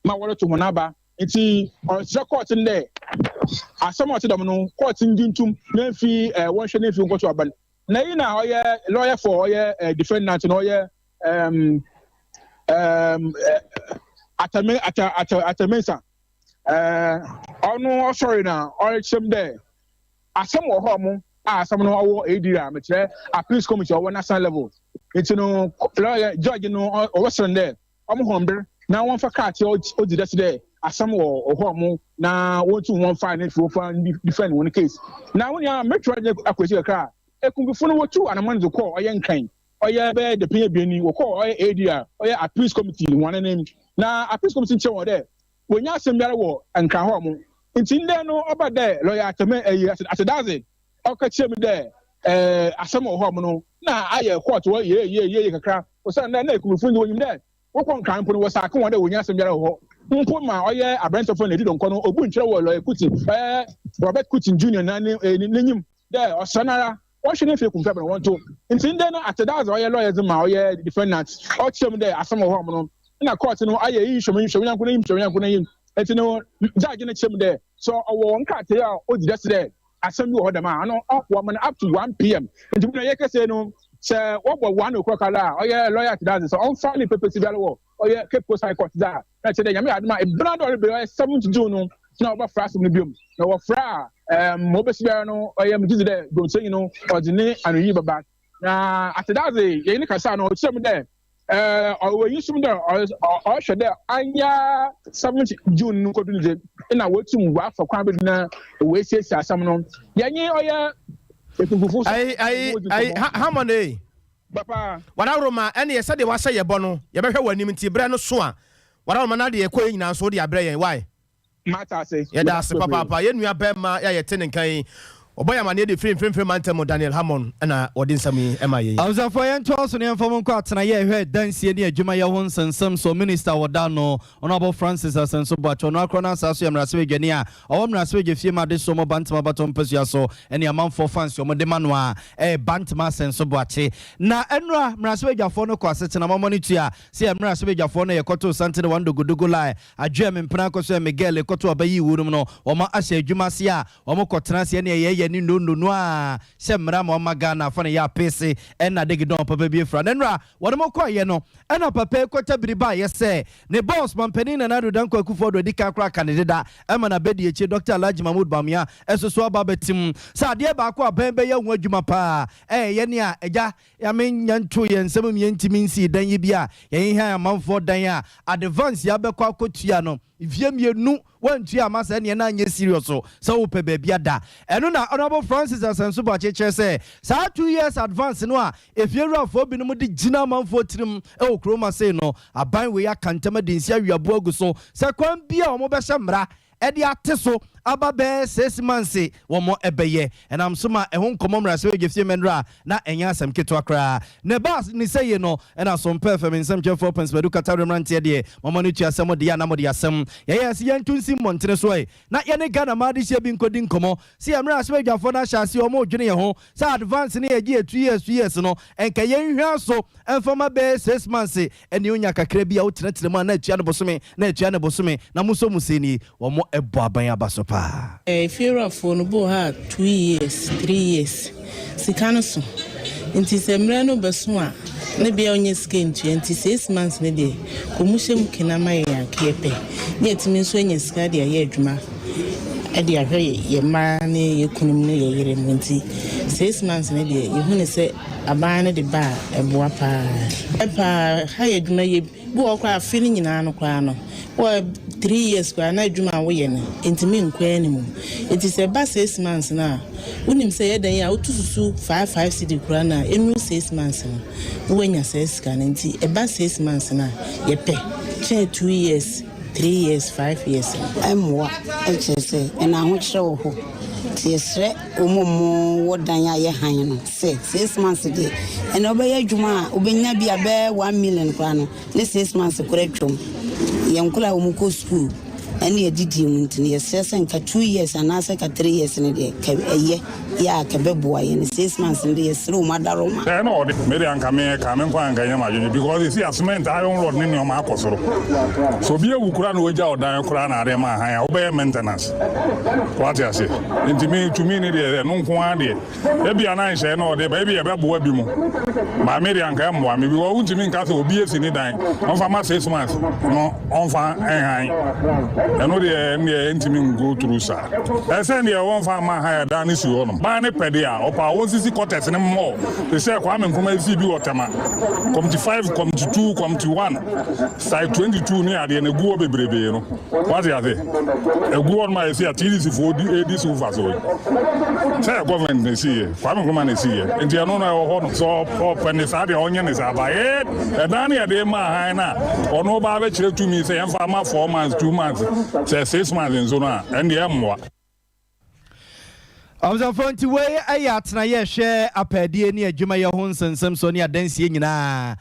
ma wɔreto wɔn aba. Nti ɔsrɛ court no dɛ asɛm a ɔte dɛm no, court ngye ntum na mfi wɔnhwɛ na mfi nkɔto aba no. Na yi na ɔyɛ lawyer for ɔyɛ defendant na ɔyɛ Atame Ata Ata Atamensa, ɔno ɔsɔre na ɔrekyerɛ mu dɛ asɛm wɔ hɔ mo a asɛm no ɔwɔ AD a mekyerɛ appeals committee a ɔwɔ national level. Nti no lawyer judge no ɔwɔ srɛ no dɛ ɔmo hɔn ber na wɔmfa krataa a odzi dɛ dɛ asɛm wɔ hɔ mo na wɔntum wɔmfa ne fi wɔmfa defend wɔn case. Na wɔn nyinaa mɛtwerɛ de akɔ akyi kakra a, Ekumbifo no wɔtu anamɔ de kɔɔ ɔyɛ Nkran, ɔyɛ bɛyɛ dapɛn 2 ni, wɔkɔɔ ɔyɛ AD a ɔyɛ appeals committee wɔn anim, na appeals committee nkyɛn wɔ dɛ wɔnya asɛm biara wɔ Nkran hɔ mo. Nti ndɛ no ɔba dɛ lawyer Atɛmɛ ɛyi Asedaze ɔka kyerɛ mi dɛ ɛɛ asɛm wɔ hɔ no na ayɛ court wɔ yie yie yie kakra osiandɛ na ekumufo no wɔnyim dɛ wɔkɔ Nkran mpo no wɔsaake wɔn dɛ wɔnnya asɛm biara wɔ hɔ mpo ma ɔyɛ aberantsɛfo na Edi Donkor no obu nkyerɛ wɔ lɔya Kuti ɔyɛ Robert Kuti Junior na ne n'enyim dɛ ɔsrɛ no ara wɔnhwɛ ne mfe ekumfo abɛn wɔnto ntsi ndɛ no Atedadze ɔyɛ lɔya dze ma ɔyɛ defendant ɔkyerɛ mu dɛ asɛm wɔ hɔ no na court no ayɛ iyi hwɛ mu hwɛ wo nyɛnko n'enyim hwɛ wo nyɛnko n'enyim ntsi no judge no kyerɛ mu dɛ sɛ ɔwɔ nkrataa a odzi dɛse dɛ asɛm bi wɔ hɔ dɛm a, ano wɔma no up to 1 pm. Nti mu na yɛkɛsɛ no, sɛ wɔbɔ 1 o'clock ala a, ɔyɛ lawyer te dadze sɛ ɔmfa ne papers biara wɔ ɔyɛ Cape Coast High Court dze a, na kyerɛ dɛ Nyame yɛ adom a, ebena dɛ ɔrebɛ ɔyɛ 7th June no na wɔbɛfra asɛm no biom. Na wɔfra a, ɛɛm, ma obesi biara no, ɔyɛ megye dzi dɛ dwomtsenyi no ɔdze ne anoyi bɛba. Na Atedadze yɛnye no kasaa no, ɔkyerɛ mu dɛ ɔwɔ enyisom dɛ ɔhwɛ dɛ annyɛ 7th June no kodu no dze nna woetum wɔafa kwan bi do na woesiesie asɛm no. Yɛnye ɔyɛ ekunkufo so Ayi, ayi, ayi, ha, Hammond ei. Papa. Wadaworoma, ɛneɛ sɛdeɛ woahyɛ yɛ bɔ no, yɛbɛhwɛ w'anim nti berɛ no so a, Wadaworoma na deɛ ɛkɔeɛ nyinaa nso wode abrɛ yɛn, why? Mate ase. Yɛda ase papaapa. Yɛn nua barima yi a yɛte ne nka yi, ɔbɔ yɛn amaneɛ de firi Mfimfini Mantam mu, Daniel Hammon na ɔde nsɛm yi ma yɛn yi. Abusuafoɔ yɛntoa so na yɛmfa mo nkɔ atenaeɛ ɛhwɛ adansie ne adwumayɛ ho nsɛnsɛm so Minister a wɔda ano, Honourable Francis Asenso Boakye, ɔno ara korɔ no asaa so yɛ mmarahyɛbadwani a ɔwɔ mmarahyɛbadwafie mu adesoɔ mu Bantama abatoɔ mpasua so ne amanfoɔ fans a wɔde ma no a ɛyɛ Bantama Asenso Boakye. Na ɛnora mmarahyɛbadwafoɔ no kɔ asetena ma wɔne tua sɛ yɛ mmarahyɛbadwafoɔ no yɛkɔtoo santene wɔn dogodogo line Adwoa me mpena kɔ so ɛ Miguel kɔto aba yi wunom no wɔn ahyɛ adwuma ase a wɔn kɔ tena ase ɛne ɛyɛ yɛ ne nnondo no a hyɛ mmara ma wɔma Ghana afa no yɛ apeese ɛna degedɔn papa bi afira na nnora wɔn mo kɔ yɛ no ɛna papa yi kɔ tabiri ba yɛ sɛ ne boss mampanin Nana Addo Dankwa Akufo Addo adi kan koraa ka ne deda ɛma na bɛdi akyire Dr. Alhaji Mahmood Bawumia ɛso so aba abɛtim sɛ adeɛ baako a bɛn bɛyɛ ho adwuma paa ɛyɛ ne a agya Nyame nnya ntoo yɛn nsam mma yɛntumi nsii dan yi bi a yɛnhehan amanfoɔ dan a advance yi abɛkɔ akɔtua no mfeɛ mmienu woantua amma saa neɛ na anyɛ serious sɛ wopɛ baabi ada. Ɛno na Honourable Francis Asansu Boakye kyerɛ sɛ saa 2 years advance no a efiewurafoɔ binom de gyina amanfoɔ tirim wɔ kurom ha sei no aban wei aka ntam adi nsi aweaboa agu so sɛ kwan bi a wɔbɛhyɛ mmara de ate so aba bɛyɛ 6 months wɔn bɛyɛ. Ɛnam so ma ɛho nkɔmmɔ mmarahyɛbadwafie mmɛnra na ɛnyɛ asɛm ketewa koraa. Na ɛbaa ne sɛ yie no, ɛna Sompɛ FM nsɛmtwerɛfoɔ Prince Badu Katare mmeranteɛ deɛ mama no tua sɛ mo deɛ a na mode asɛm. Yɛyɛɛ sɛ yɛnto nsi mmɔntene so ɛ na yɛne Ghana mmaa adehyeɛ bi nkɔdi nkɔmmɔ sɛ yɛn mmarahyɛbadwafoɔ no ahyɛ aseɛ wɔn redwene yɛn ho sɛ advance no yɛgye yɛ 2 years 2 years no nka yɛnhwɛ so mfa ma bɛyɛ 6 months ɛne onya kakra bi a wotenatena mu a na atua no bosome na atua no bosome na mo nso mo sɛ nie wɔn bɔ aban aba so paa. Efiewurafoɔ no bi wɔ hɔ a 2 years, 3 years sika no so nti sɛ mmerɛ no bɛso a ne bia ɔnyɛ sika ntua nti 6 months no deɛ kɔmu hyɛ mu kena ma yɛn akeɛ pɛ ne yɛtumi nso anya sika de ayɛ adwuma de ahwɛ yɛ mmaa ne yɛ kunum ne yɛ yere mu. Nti 6 months no deɛ yɛhu ne sɛ aban no de ba a ɛboa paa paa. Ha yɛ adwuma yɛ bi wɔ koraa afe no nyinaa no koraa no wɔ 3 years koraa na adwuma a woyɛ no ntumi nkɔ anim. Nti sɛ ɛba 6 months no a wonim sɛ yɛdan a wotu susu 5 5 cedi koraa no a ɛnuru 6 months no na woanya saa sika no. Nti ɛba 6 months no a yɛpɛ kyɛn 2 years, 3 years, 5 years no. Ɛmmoa kyerɛ sɛ ɛna ahokyerɛ wɔ hɔ nti yɛsrɛ wɔn a wɔwɔ dan a yɛ han no sɛ 6 months deɛ ɛna wobɛyɛ adwuma a wobɛnya bi a bɛyɛ 1 million koraa no ne 6 months koraa atwam yɛn nkɔla a wɔn kɔ school ɛne yɛdidi mu. Nti no yɛsrɛ sɛ nka 2 years anaasɛ ka 3 years no deɛ ka ɛyɛ yɛ a ka bɛboa yɛn. 6 months no deɛ yɛsrɛ wɔn adaroma. Ɛna ɔde mede anka me ka me nkwa anka nyɛ m'adwene because esi a cement, iron rod ne nneɛma akɔ soro so obi ewu koraa na wagya ɔdan koraa na ade ma ahan a wobɛyɛ maintenance wate ase. Nti me tumi ne deɛ ɛno nko ara deɛ ebi a na nhyɛ na ɔde ba ebi yɛbɛboa bi mu maame deɛ anka ɛmmoa me because wontumi nka sɛ obi esi ne dan ɔmfa ma 6 months no ɔmfa nhan ɛno deɛ ɛno deɛ ntumi go through saa. Ɛsɛ deɛ wɔmfa ma han ɛdan no si hɔ nom ban ne pɛ deɛ a ɔpa a wɔnsisi quarters ne mmɔ te sɛ Kwame Nkrumah esi bi wɔ Tema Community 5, Community 2, Community 1, Site 22 ne adeɛ no egu hɔ bebrebee no wate ase egu hɔ nom a yɛsi a TDC foɔ di edi so fa so yi sɛ government na esi yɛ Kwame Nkrumah na esi yɛ nti ɛno no ɛwɔ hɔ no sɛ ɔpɛ ne saa deɛ ɔnyɛ ne saa ba yɛ ɛdan ne yɛde ma han na ɔno ba abɛkyerɛ tumi sɛ yɛmfa ama 4 months, 2 months, sɛ 6 months nso no a ɛndeɛ ɛmmoa. Abusuafoɔ, nti wei yɛ atenaeɛ ɛhwɛ apɛɛdeɛ ne adwumayɛ ho nsɛnsɛm so ne adansie nyinaa,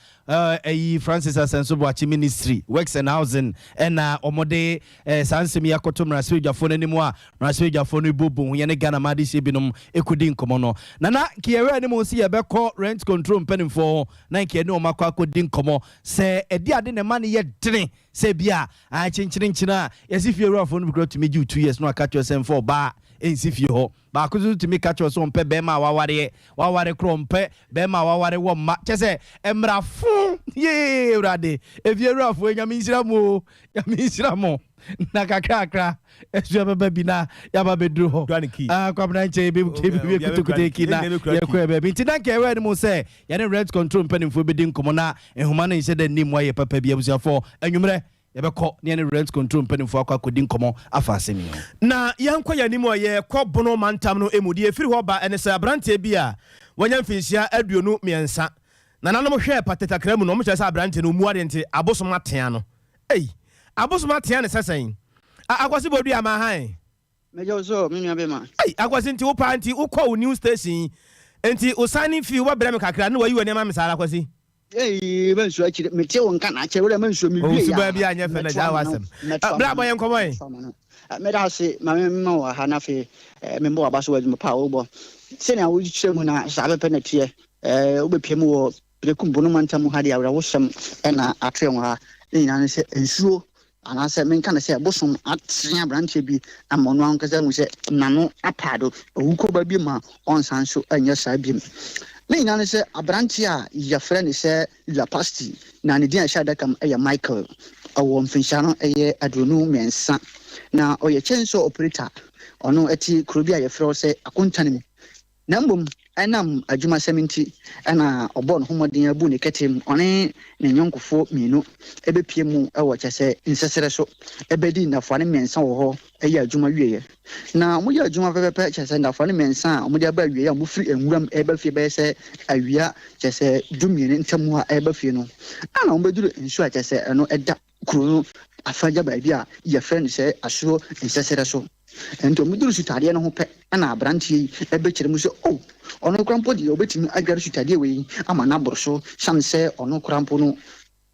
ɛyi Francis Asɛnso Boakye Ministry, Works and Housing, ɛna wɔde saa nsɛm yi akɔto mmarahyɛbadwafoɔ no anim a mmarahyɛbadwafoɔ no rebubu ho yɛne Ghana ma adehyeɛ binom ɛkɔdi nkɔmmɔ no. Nana, nka yɛhwɛ anim sɛ yɛbɛkɔ rent control mpanimfoɔ hɔ na nka yɛne wɔn akɔ akɔdi nkɔmmɔ sɛ ɛde ade na ɛma no yɛ dene sɛ bi a kyenkyerenkyene a yɛsi fie wurafoɔ no bi koraa tumi gye wo 2 years na waka kyerɛ sɛ mfa ɔbaa nsi fie hɔ. Baako nso tumi ka kyerɛ sɛ ɔmpɛ bɛrima a wawareɛ, waware korɔ, ɔmpɛ bɛrima a waware wɔ mma. Kyɛ sɛ mmerafo yee. Awurade, efie wurafoɔ, Nyame nhyira mo o, Nyame nhyira mo. Na kakrakra ɛso ɛbɛba bi na yaba bɛduru hɔ. Kwabena nkyɛn bi kutukutu ki na yɛkɔ baabi. Nti na nka ɛwɛ no mu sɛ yɛne rent control mpanimfoɔ bɛdi nkɔmmɔ na nhoma no nhyɛ dɛ nim ayɛ papa bi. Abusuafoɔ, anwummerɛ yɛbɛkɔ ne yɛne rent control mpanimfoɔ akɔ akɔdi nkɔmmɔ afa asɛm yi ho. Na yɛnkɔ yɛn anim a yɛkɔ Bono mantam no mu. Deɛ ɛfiri hɔ ba ɛne sɛ aberanteɛ bi a wanya mfinhyia 23, nananom hwɛɛ patetakra mu no, ɔmo kyerɛ sɛ aberanteɛ no ɔmu ade nti abosom atea no. Ei, abosom atea ne sɛsɛn Akwasi Bɔdua ama han. Mɛgya wo so, me nua bɛma. Ei, Akwasi, nti wo paa nti wokɔ wo new station nti wo signing fee wobɛbrɛ me kakra na wayi w'ani ama me saa ara, Akwasi? Ei, mansuo akyire. Mete wo nka na akyerɛ wo dɛ mansuo me wie ya. Suba bi anyɛ fɛ na gyaa w'asɛm. Bra bɔ yɛn nkɔmmɔ yi. Meda ase ma me ma wɔ ha na afei memmɔ w'aba so wɔ adwuma pa a wobɔ. Sɛnea wokyerɛ mu na saa pɛpɛ na teɛ. Wobɛpia mu wɔ Berekum Bono mantam mu ha de, awerɛhosɛm na ato yɛn wɔ ha. Ne nyinaa ne sɛ nsuo anaasɛ menka no sɛ bosom atwe aberanteɛ bi ama ɔno ankasa ahu sɛ n'ano apaado, owu kɔba bi ma ɔnsan so nyɛ saa biom. Ne nyinaa ne sɛ aberanteɛ a yɛfrɛ no sɛ Lapasti, na ne din a ɛhyɛ adaka mu yɛ Michael, ɔwɔ mfinhyia no yɛ 23, na ɔyɛ chainsaw operator. Ɔno te kuro bi a yɛfrɛ hɔ sɛ Akontane mu. Na mmom ɛnam adwumasɛm nti na ɔbɔɔ ne ho mmɔden abu ne kɛtɛ mu, ɔne ne nyɔnkofoɔ mmienu bɛpue mu wɔ kyɛ sɛ nsɛsrɛ so bɛdi nnafua no mmiɛnsa wɔ hɔ yɛ adwuma wieɛ. Na wɔyɛ adwuma pɛpɛpɛ kyɛ sɛ nnafua no mmiɛnsa a wɔde aba awieɛ a wɔfiri nwuram reba fie bɛyɛ sɛ awia kyɛ sɛ 12 ntam a ɛreba fie no, ana wɔbɛduru nsuo a kyɛ sɛ ɛno ɛda kuro no afagya baabi a yɛfrɛ no sɛ Asuro nsɛsrɛ so. Enti wɔduru sutadeɛ no ho pɛ na aberanteɛ yi bɛkyerɛ mu sɛ, O, ɔno koraa mpo deɛ ɔbɛtumi adware sutadeɛ wei ama no aboro so, sane sɛ ɔno koraa mpo no,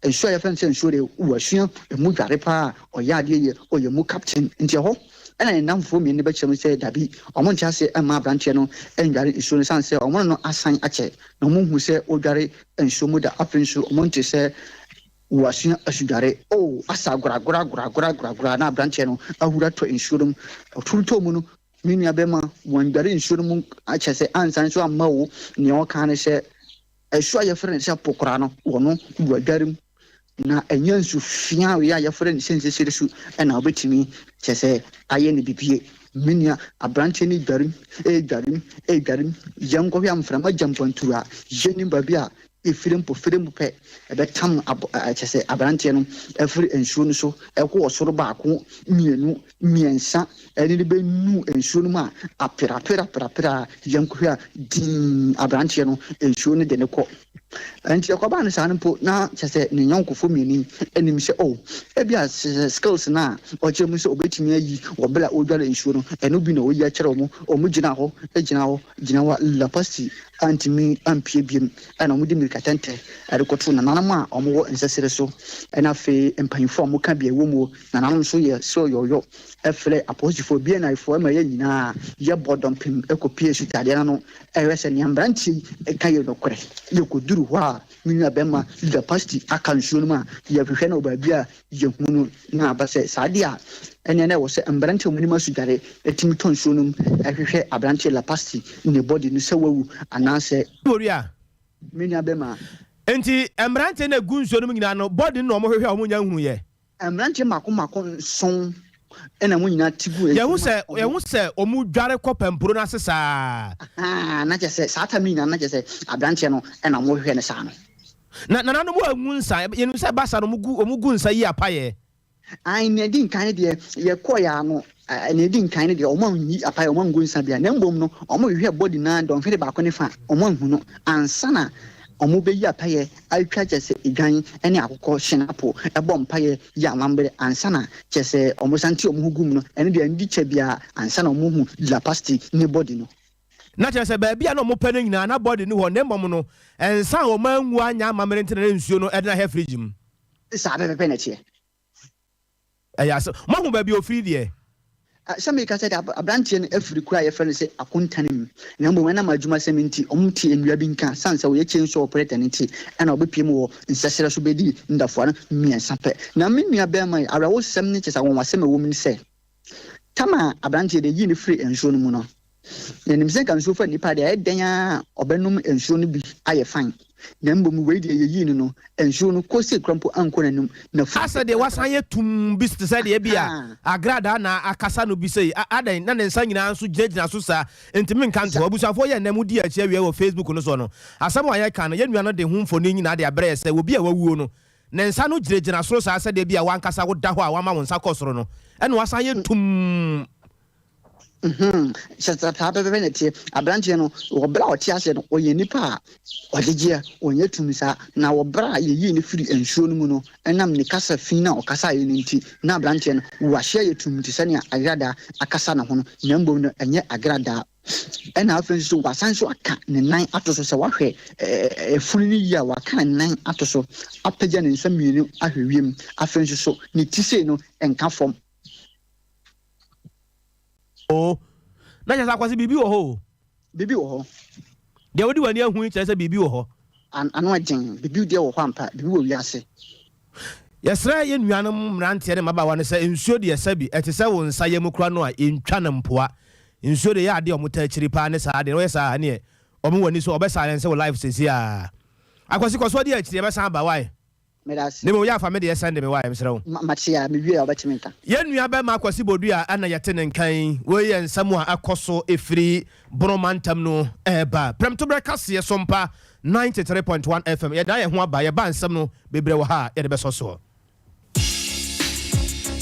nsuo a yɛfrɛ no sɛ nsuo deɛ, wasua ɛmu dware paa, ɔyɛ adeɛ yie, ɔyɛ mu captain. Nti ɛhɔ na ne nnamfofoɔ mmienu no bɛkyerɛ mu sɛ dabi, wɔnte aseɛ mma aberanteɛ no nnware nsuo no sane sɛ wɔne no asan akyɛ na wɔnhu sɛ ɔdware nsuo mu da. Afei nso wɔnte sɛ Wasua asudware. Oh, asa goragoragoragoragora na aberanteɛ no ahuru atɔ nsuo no mu. Ɔturu tɔɔ mu no, me nua bɛma wandware nsuo no mu akyɛ sɛ ansan nso amma o. Nea ɔka ne sɛ, asuo a yɛfrɛ no sɛ po koraa no, wɔ no wadware mu. Na ɛnyɛ nsu fia wei a yɛfrɛ no sɛ nsesere su na wobɛtumi kyɛ sɛ ayɛ no bibie. Me nua aberanteɛ no dware mu, ɛredware mu, ɛredware mu. Yɛnkɔhwɛ a mframa gya mpanturu a yɛnnim baabi a Efiri mpofire mu pɛ, ɛbɛtam ab kyerɛ sɛ aberanteɛ no afiri nsuo no so kɔ ɔsoro baako, mmienu, mmiɛnsa, ɛne no bɛnu nsuo no mu a, aperaperaperapera a yɛnkɔhwɛ a, dinn, aberanteɛ no, nsuo no de no kɔ. Nti ɛkɔbaa no saa no mpo, na kyerɛ sɛ ne yɔnkofoɔ mmienu yi nim sɛ, oh, ebia skills no a ɔkyerɛ mu sɛ ɔbɛtumi ayi wɔ berɛ a ɔredware nsuo no, ɛno bi na ɔyi akyerɛ wɔn. Wɔgyina hɔ, gyina hɔ, gyina hɔ a, Lapasi antumi ampue bio, ɛnna wɔde mmirikatɛntɛ rekɔto nananom a wɔwɔ nsɛsere so, ɛnna afei mpanyimfo a wɔka bi a ɛwɔ mu, nananom nso yɛ sɛ ɔyɔyɔ frɛ apolisifo, BNI-foɔ, ma yɛn nyinaa yɛbɔ dɔmpem kɔpue sutadeɛ no ano hwɛ sɛ nea mmeranteɛ yi ka yɛ nokorɛ. Yɛkɔduru hɔ a, me nuabɛrima Yuda Pasti aka nsuo no mu a yɛhwehwɛ no wɔ baabi a Yɛhu no na aba sɛ saa adeɛ a ɛneɛ na ɛwɔ sɛ mmeranteɛ a wɔnim asudware tumi tɔ nsuo nom hwehwɛ aberanteɛ Lapasti ne body no sɛ wawu anaasɛ. Korea. Me nua bɛma. Enti mmeranteɛ no a ɛgu nsuo no mu nyinaa no body no na wɔhwehwɛ a wɔnnya nhunuiɛ. Mmeranteɛ mmaako mmaako nson na wɔn nyinaa te gu nsuo Yɛhu mu a sɛ wɔn. yɛhu sɛ wɔdware kɔ pampuro no ase saa. Ahaa, na kyerɛ sɛ saa tam no nyinaa na kyerɛ sɛ aberanteɛ no na wɔhwehwɛ no saa no. Na nananom angu nsa. Yɛnim sɛ ɛba saa no, wɔgu, wɔgu nsa yi apaeɛ. Ae, nea edi nkan no deɛ, yɛkɔeɛ ara no, nea edi nkan no deɛ, wɔanyi apaeɛ, wɔangu nsa biara. Na mmom no, wɔhwehwɛɛ body no ara dɔnhwere baako ne fa, wɔanhu no ansa na. Wɔbɛyi apaeɛ atwa kyerɛ sɛ edwan ne akokɔ hyenapo bɔ mpaeɛ yi amammerɛ ansa na kyerɛ sɛ wɔsan te wɔn ho gu mu no, ɛno deɛ ɛndi kyɛ biara ansa na wɔhu Lapasti ne body no. Na kyerɛ sɛ baabi a na wɔpɛ no nyinaa na body no wɔ na mmom no nsa a wɔangu anyɛ amammerɛ nti na na nsuo no de no ahɛ fridge mu. Saa pɛpɛpɛ na ɛteɛ. Ɛyɛ asɛm. Moahu baabi a ɔfiri deɛ? Sɛ meka sɛ de aberanteɛ no afiri kuro a yɛfrɛ no sɛ Akonta no mu, na mmom ɛnam adwumasɛm nti wɔte nnua bi nka, sane sɛ ɔyɛ chainsaw operator no nti ɛna ɔbɛpue mu wɔ nsɛserɛ so bɛdii nnafua no mmiɛnsa pɛ. Na me nua barima yi, awerɛhosɛm ne kyerɛ sɛ anwanwasɛm a ɛwɔ mu ne sɛ, tam a aberanteɛ de yii no firii nsuo no mu no, Yɛnim sɛ nka nsuo fa nnipa deɛ, ɛyɛ dɛn ara a ɔbɛnom nsuo no bi ayɛ fine. Na mmom wei deɛ yɛyii no no, nsuo no kosee koraa mpo ankɔ n'anum. N'afuru Asɛ deɛ wasan ayɛ tumm bi te sɛ deɛ ebia agradaa na akasa no bi sei. A adɛn na ne nsa nyinaa nso gyinagyina so saa? Enti menka nto hɔ. Abusuafoɔ yɛn nnɛ modi akyi awiei wɔ Facebook no soɔ no, asɛm a yɛka no, yɛn nua no de ho mfonin nyinaa de abrɛ yɛ sɛ obi a wawuo no, ne nsa no gyinagyina soro saa sɛdeɛ ebia w'ankasa woda hɔ a wama wo nsa kɔ soro no, ɛna wasan ayɛ tumm. Mm-hmm. Sɛ saa pɛpɛpɛ na ɛteɛ. Aberanteɛ no, wɔ berɛ a ɔte aseɛ no, ɔyɛ nipa a ɔgyegyeɛ, ɔnyɛ tumi saa. Na wɔ berɛ a yɛyii no firi nsuo no mu no, ɛnam ne kasa fi no a ɔkasaeɛ no nti, na aberanteɛ no, wahye ayɛ tumm te sɛnea agradaa akasa ne ho no, na mmom no, ɛnyɛ agradaa. Ɛna afei nso, wasan nso aka ne nan ato so. Sɛ wahwɛ efunu no yie a, waka ne nan ato so, apagya ne nsa mmienu ahwɛ wiem. Afei nso so, ne ti sei no nka fam. Oo, na kyerɛ sɛ Akwasi biribi wɔ hɔ o. Biribi wɔ hɔ. Deɛ wode w'ani ahu yi kyerɛ sɛ biribi wɔ hɔ. Ano ɛden, biribi deɛ wɔ hɔ ampa, biribi wɔ wiase. Yɛsrɛ yɛn nuanom mmeranteɛ ne mmabaawa no sɛ nsuo deɛ sɛbi ɛte sɛ wo nsa yam kora no a yɛntwa no mpoa. Nsuo deɛ ɛyɛ adeɛ a wɔtaa kyiri paa ne saa adeɛ no woyɛ saa a ɛneɛ wɔn w'ani so wɔbɛ silence wo life seesei ara. Akwasi kɔ so adi akyiri yɛbɛsan aba wai. Meda ase. Ne mmom yɛ a fa me deɛ sɛnde me wae mesrɛ wo. Mate a, mewie a wobɛte me nka. Yɛn nua bɛma Kwasi Bodua na yɛte ne nka yi. Wei yɛ nsɛm a ɛkɔ so ɛfiri Bono mantam no ɛreba. Prɛmtoberɛ kaseɛ Sompa 93.1 FM. Yɛdan yɛn ho aba, yɛba nsɛm no bebree wɔ ha a yɛde bɛsɔ soɔ.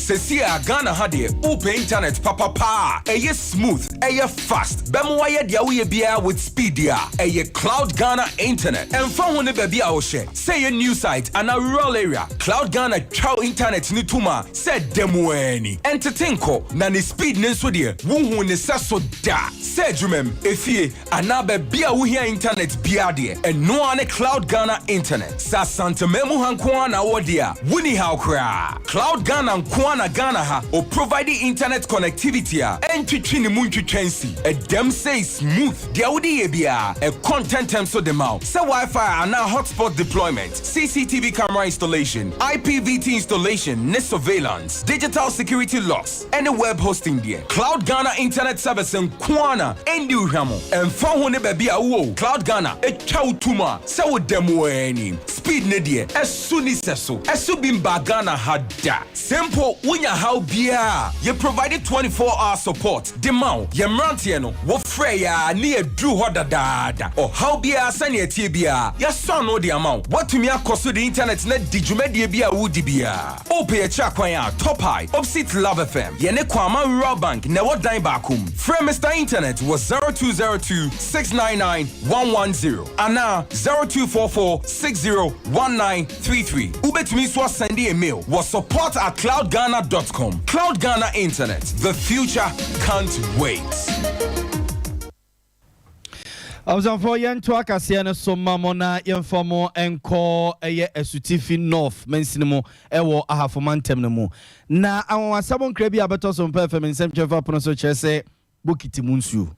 Sesie a Ghana ha deɛ wopɛ internet papa paa a ɛyɛ smooth, ɛyɛ fast, bɛma wayɛ deɛ woyɛ biara with speed deɛ a, ɛyɛ Cloud Ghana Internet. Ɛmfa ho ne baabi a wohyɛ, Sɛ ɛyɛ new site anaa rural area, Cloud Ghana twa wo internet no tom a sɛ da mu ara ni. Ɛntete nkɔ, na ne speed no nso deɛ, wonhuu ne sɛso da. Sɛ adwumam, efie, anaa baabi a wohia internet biara deɛ, ɛno ara ne Cloud Ghana Internet. Sɛ Asanteman mu ha nko ara na wowɔ deɛ a, wonni haw koraa. Cloud Ghana nko ara na Ghana ha ɔprovide internet connectivity a ɛntwetwe ne mu ntwitwa nsi. Ɛdam sei smooth. Deɛ wode yɛ biara, ɛkɔ ntɛmntɛm so de ma wo, sɛ Wi-Fi anaa hotspot deployment, CCTV camera installation, IPVT installation ne surveillance, digital security locks, ne web hosting deɛ, Cloud Ghana Internet Service nko ara na ɛnni wo hwammɔ. Ɛmfa ho ne baabi a wowɔ o, Cloud Ghana twa wo tom a sɛ woda mu ara ni. Speed no deɛ, ɛso nni sɛso. Ɛso bi mbaa Ghana ha da. Sɛ mpo wonya haw biara a, yɛ provide 24 hour support de ma wo. Yɛn mmeranteɛ no, wofrɛ yɛn a ne yɛduru hɔ dadaada. Ɔhaw biara sɛnea ɛteɛ biara, yɛasɔ ano de ama wo. Woatumi akɔ so de internet no adi dwumadie biara a woredi biara. Wopɛ yɛn akyiri akwan a, Top High, opposite Love FM. Yɛne Kwama Rural Bank na ɛwɔ dan baako mu. Frɛ Mister Internet wɔ 0202 699 110 anaa 0244 60 19 33. Wobɛtumi nso asɛnde yɛn mail wɔ support at cloudghana dot com. Cloud Ghana Internet, the future can't wait. Abusuafoɔ yɛnto akaseɛ no so ma mo na yɛmfa mo nkɔ ɛyɛ Asutifi North mansini mu ɛwɔ Ahafo mantam no mu. Na anwanwasɛm nkra bi a bɛtɔ so mpa FM nsɛmtwerɛfoɔ apono so kyerɛ sɛ bokiti mu nsuo,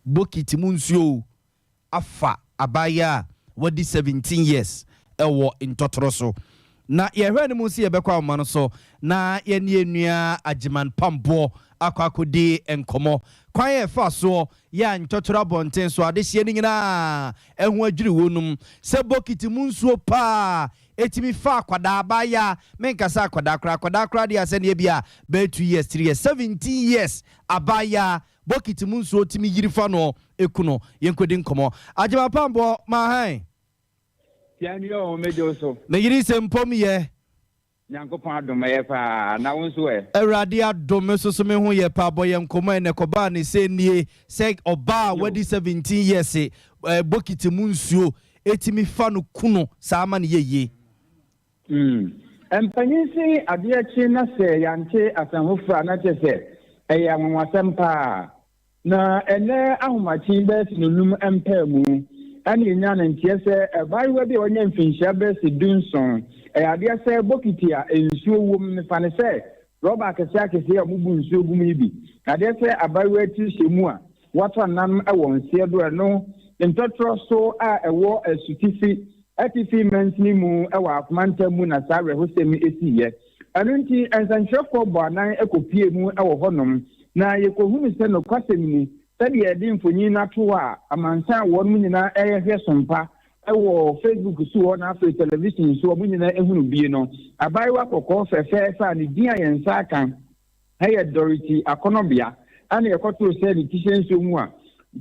bokiti mu nsuo o, afa abaayewa a wadi 17 years wɔ ntɔtorɔ so. Na yɛhwɛ anim sɛ yɛbɛkɔ ahoma no so na yɛne yɛn nua Agyeman Pamboɔ akɔ akɔdi nkɔmmɔ. Kwan a ɛfa soɔ yɛ a ntɔtorɔ abɔnten so adehyeɛ no nyinaa ho adwiri wɔn nom sɛ bokiti mu nsuo paa ɛtumi fa akwadaa abaayewa, menka sɛ akwadaa koraa, akwadaa koraa deɛ a sɛdeɛ bi a bɛyɛ 2 years, 3 years, 17 years abaayewa Bokiti mu nsuo tumi yiri fa no ku no. Yɛnkɔdi nkɔmmɔ. Agyema Pamboɔ, Mahan. Tia nua o, megye wo so. Me yere se mpom yɛ. Nyankopɔn adom ɛyɛ paa, na wo nso ɛ? Awurade adom, me nso so me ho yɛ paa. Bɔ yɛn nkɔmmɔ ɛnɛ, kɔbaa ne sɛ nie, sɛ ɔbaa a wadi 17 years, bokiti mu nsuo. tumi fa no ku no saa ma no yɛ yie. Mpanyin se adeɛ kye na sɛ yɛante asɛm foforɔ a na kyerɛ sɛ ɛyɛ anwanwasɛm paa. Na ɛnnɛ ahomakye bɛyɛ sɛ nnɔnum mpaamu ɛna yɛnyaa no nteɛ sɛ abaayewa bi a wanya mfinhyia bɛyɛ sɛ dunson, ɛyɛ adeɛ sɛ bokiti a nsuo wom, mefa no sɛ rɔba akɛseɛ akɛseɛ a wɔbu nsuo gu mu yi bi, adeɛ sɛ abaayewa tiri hyɛ mu a wɔatɔ nam wɔ nseɛ do ɛno ntɔtorɔ so a ɛwɔ Asutifi Atifi mansini mu wɔ Akoma ntam mu na saa awerɛhosɛm yi siiɛ. Ɛno nti nsɛnkyerɛfoɔ bɔɔ anan kɔpuee mu wɔ hɔnom, na yɛkɔhunuu sɛ nokwasɛm ni, sɛdeɛ yɛde mfonyin no ato hɔ a amansan a wɔnom nyinaa rehwɛ sompa wɔ Facebook so hɔ na afei television so wɔn nyinaa hunu bie no, abaayewa kɔkɔɔ fɛfɛɛfɛ a ne din a yɛn nsa aka yɛ Dorothy Akɔnɔbea na yɛkɔtoo sɛ ne ti hyɛ nsuo mu a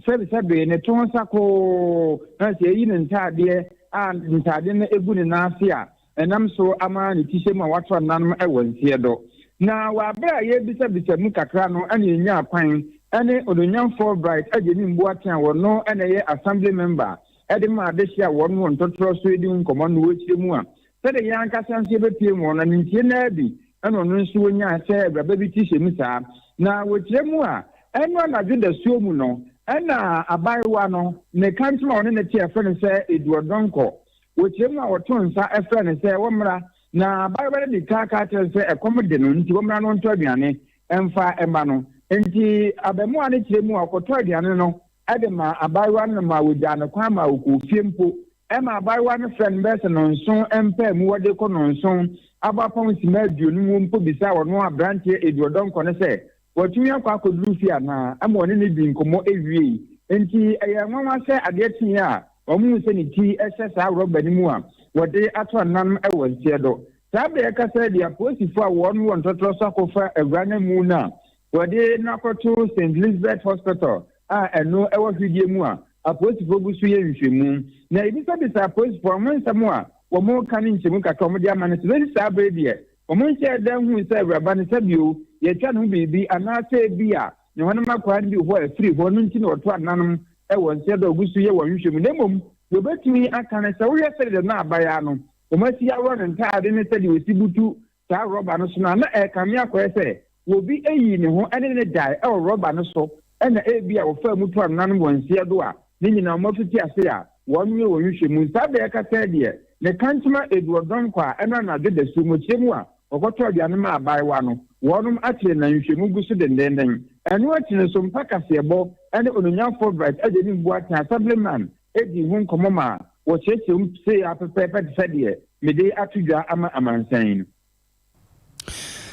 sɛbesɛbe ne to nsa koo na sɛ yɛyi ne ntaadeɛ a ntaade no gu ne nan ase a ɛnam so ama ne ti hyɛ mu a wato ananom wɔ nseɛ do. Na wɔ aberɛ a yɛrebisabisa mu kakra no na yɛnyaa kwan ne Onuonyamfoɔ Bright Agyenim Boateng a ɔno na ɛyɛ Assembly Member de ma adehye a wɔn wɔ ntɔtorɔ so redi ho nkɔmmɔ no wɔ akyire mu a sɛdeɛ yɛn ankasa nso yɛbɛpue mu no ne ntie no ara bi na ɔno nso ɔnyaa sɛ awuraba bi ti hyɛ mu saa. Na wɔkyerɛ mu a, ɛno anadwo dasuo mu no, ɛna abaayewa no ne kantom a ɔne no te a yɛfrɛ no sɛ Eduɔdɔnkɔ, wɔkyerɛ mu a wɔto nsa frɛ no sɛ wɔmmra, na abaayewa no di kan ka kyerɛ no sɛ ɛkɔm de no nti wɔmmra no ɔntɔ aduane mfa mma no. Enti abaamua no kyerɛ mu a ɔkɔtɔ aduane no de maa abaayewa no ma wɔgyaa no kwan ma ɔkɔɔ fie mpo. Ɛma abaayewa no frɛɛ no bɛyɛ sɛ nnɔnson mpaamu wɔde rekɔ nnɔnson abɔ apɔn simma aduonum wɔ mpo bisaa ɔno aberanteɛ Eduɔdɔnkɔ no sɛ watumi akɔ akɔduru fie anaa ɛma ɔne no dii nkɔmmɔ wiei. Enti ɛyɛɛ nwanwa sɛ adeɛ kyeeɛ a wɔhuu sɛ ne ti hyɛ saa rɔba no mu a wɔde ato anam wɔ nseɛ do. Saa berɛ a yɛkasa yi deɛ apolisifoɔ a wɔn wɔ ntɔtorɔ so akɔfa awuraa no amu no a wɔde no akɔto Saint Lisbeth Hospital a ɛno wɔ hwedeɛ mu a apolisifoɔ gu so yɛ nhwehwɛmu. Na yɛbisabisaa apolisifoɔ ho nsɛm a wɔka ne nkyɛmu kakra a wɔde ama no sɛ bɛsi saa bere deɛ wɔnhyɛɛ da nhuu sɛ awuraba no sɛbio yɛatwa ne ho biribi anaasɛ ebia ne honam akwaa no bi wɔ hɔ a afiri hɔ no nti na wɔto ananom wɔ nsɛ dɛ ɔgu so yɛ wɔn nhwehwɛmu na mmom deɛ wɔbɛtumi aka ne sɛ wohwɛ sɛdeɛ na abayaa no wɔasi aworɔ ne ntaade ne sɛdeɛ wɔsi butu saa rɔba no so no a, na ɛrekame akɔyɛ sɛ obi yii ne ho ne no dae wɔ rɔba no so na ebia wɔfaa mu too anonanom wɔ nseɛ do a ne nyinaa wɔafiti ase a wɔreyɛ wɔn nhwehwɛmu. Saa bere a ɛkasa yi deɛ, ne kankyema Eduɔdɔnkɔ a ɛno anadwo dasuo mu ɔkyerɛ mu a wɔkɔtɔɔ aduane maa abaayewa no, wɔnom akyere na nhwehwɛmu gu so dendeenden. Ɛno akyi no nso, mpa kaseɛbɔ ne Onuonyamfoɔ Bright Agyenim Boateng, Assemblyman, dii ho nkɔmmɔ maa wɔkyerɛkyerɛɛ mu sei ara pɛpɛɛpɛ te sɛ deɛ mede ato dwa ama amansan yi no.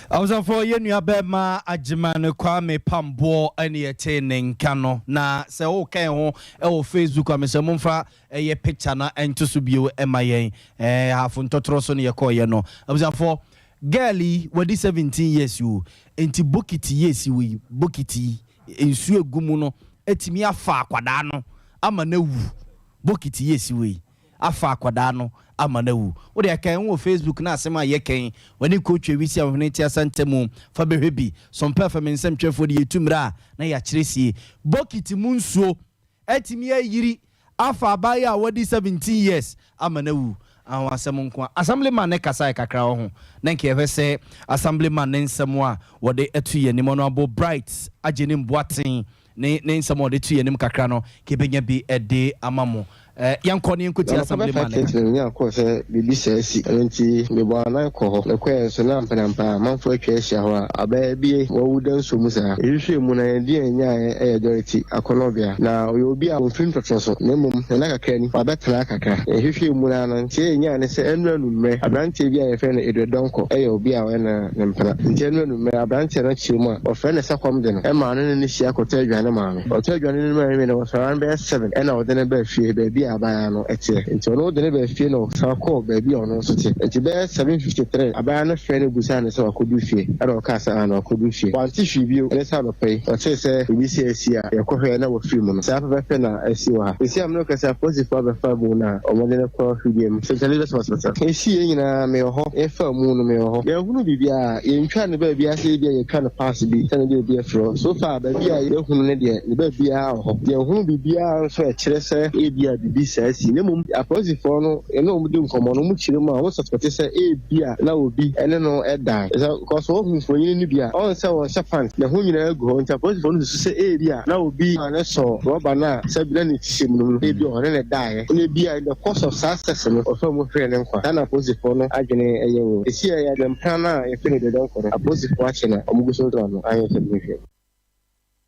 Abusuafoɔ, yɛn nua bɛɛma Agyeman Kwame Pamboɔ ɛne yɛte ne nka no, na sɛ woka yɛn ho ɛwɔ Facebook a, mesrɛ momfa ɛyɛ picture no ɛnto so bio ɛma yɛn. Ɛɛ Ahafo ntɔtorɔ so ne yɛkɔɔyɛ no. Abusuafoɔ, girl yi wadi 17 years o, nti bokiti yi esi hɔ yi, bokiti yi, nsuo egu mu no atumi afa akwadaa no ama no awu. Bokiti yi esi hɔ yi afa akwadaa no ama no awu. Wo deɛ kan ho wɔ Facebook na asɛm a yɛka yi, w'ani kɔ twa wisi a ɔhene te asa ntamu fa bɛhwɛ bi. Sɔmpɛ fam nsɛmtwerɛfoɔ de yɛtu mmerɛ a na yɛakyerɛ sie. Bokiti mu nsuo atumi ayiri afa abaayewa a wadi 17 years ama no awu. Anwanwasɛm nko ara. Assemblyman no kasae kakra wɔ ho na nka yɛhwɛ sɛ Assemblyman ne nsɛm a wɔde ato yɛn anim, Honourable Bright Agyenim Boateng ne ne nsɛm a ɔde to yɛn anim kakra no, nka yɛbɛnya bi de ama mo. Eh, yɛnkɔ na yɛnkɔtie Na anɔpa Assemblyman bɛfa no kakra. 30 no menyaa kɔɔ sɛ biribi saa asi, ɛno nti mebɔɔ anan kɔɔ hɔ. Mekɔeɛ nso na ampenampaa amanfoɔ atwa ahyia hɔ a abaayaa bi wawu da nsuo mu saa. Yɛhwehwɛɛ mu na yɛn din a yɛnyaeɛ yɛ Dorothy Akɔnɔbea. Na ɔyɛ obi a ɔmfiri ntɔtorɔ so na mmom nna kakra ni wabɛtena ha kakra. Yɛhwehwɛɛ mu no ara no nteɛ a yɛnyaeɛ ne sɛ ɛnnora anwummerɛ aberanteɛ bi a yɛfrɛ no Edward Donkor yɛ obi a ɔyɛ ne mpena. Nti ɛnnora anwummerɛ aberanteɛ no kyerɛ mu a ɔfrɛ no sɛ kɔm de no maa no ne no hyia kɔtɔ aduane maa no. Ɔtɔ aduane no maa no wie no ɔsɔre ano bɛyɛ seven ɛna ɔde no baa fie baabi a abaayewa no teɛ. Nti ɔno de no baa fie na ɔsan kɔɔ baabi a ɔno nso te. Nti bɛyɛ 7:53 abaayewa no frɛɛ no bisaa no sɛ wakɔdu fie ɛna ɔkaa sɛ aane wakɔdu fie. Wante hwee bio ɛne sɛ anɔpa yi ɔtee sɛ biribi sei asi a yɛkɔhwɛɛ na wafiri mu no. Saa pɛpɛpɛ na asi wɔ ha. Seesei a me ne wo kasa yi apolisifoɔ abɛfa amu no a wɔde no kɔ hwidie mu, St. Elizabeth Hospital. Ɛsiiɛ nyinaa mewɔ hɔ, yɛfaa mu no mewɔ hɔ. Yɛanhunu biribiara, yɛntwaa no baabiara sɛ ebia yɛatwa no pass bi sɛ ne baabi afiri hɔ. So far baabi a yɛahunu no deɛ, ne baabiara wɔ hɔ. Yɛanhunu biribiara nso a ɛkyerɛ sɛ ebia biribi. biribi saa si na mmom apolisifoɔ no yɛne wɔn di nkɔmmɔ no wɔkyerɛ mu a wɔn suspect sɛ ebia na obi ne no da. Sɛ cause wɔhu mfonini no bi a ɔn sɛ ɔnhyɛ pant ne ho nyinaa gu hɔ nti apolisifoɔ no susu sɛ ebia na obi ma no sɔ rɔba no a sɛ bi na ne ti hyɛ mu no mu no ebia ɔne no daeɛ na ebia in the course of saa sex no ɔfaa mu hweree ne nkwa. Saa na apolisifoɔ no adwene yɛ wɔn. Ɛsi a yɛ mpena no a yɛfrɛ no Dodɔnkɔ no apolisifoɔ akye no a wɔgu so retra no anyɛ sɛ mehwɛ.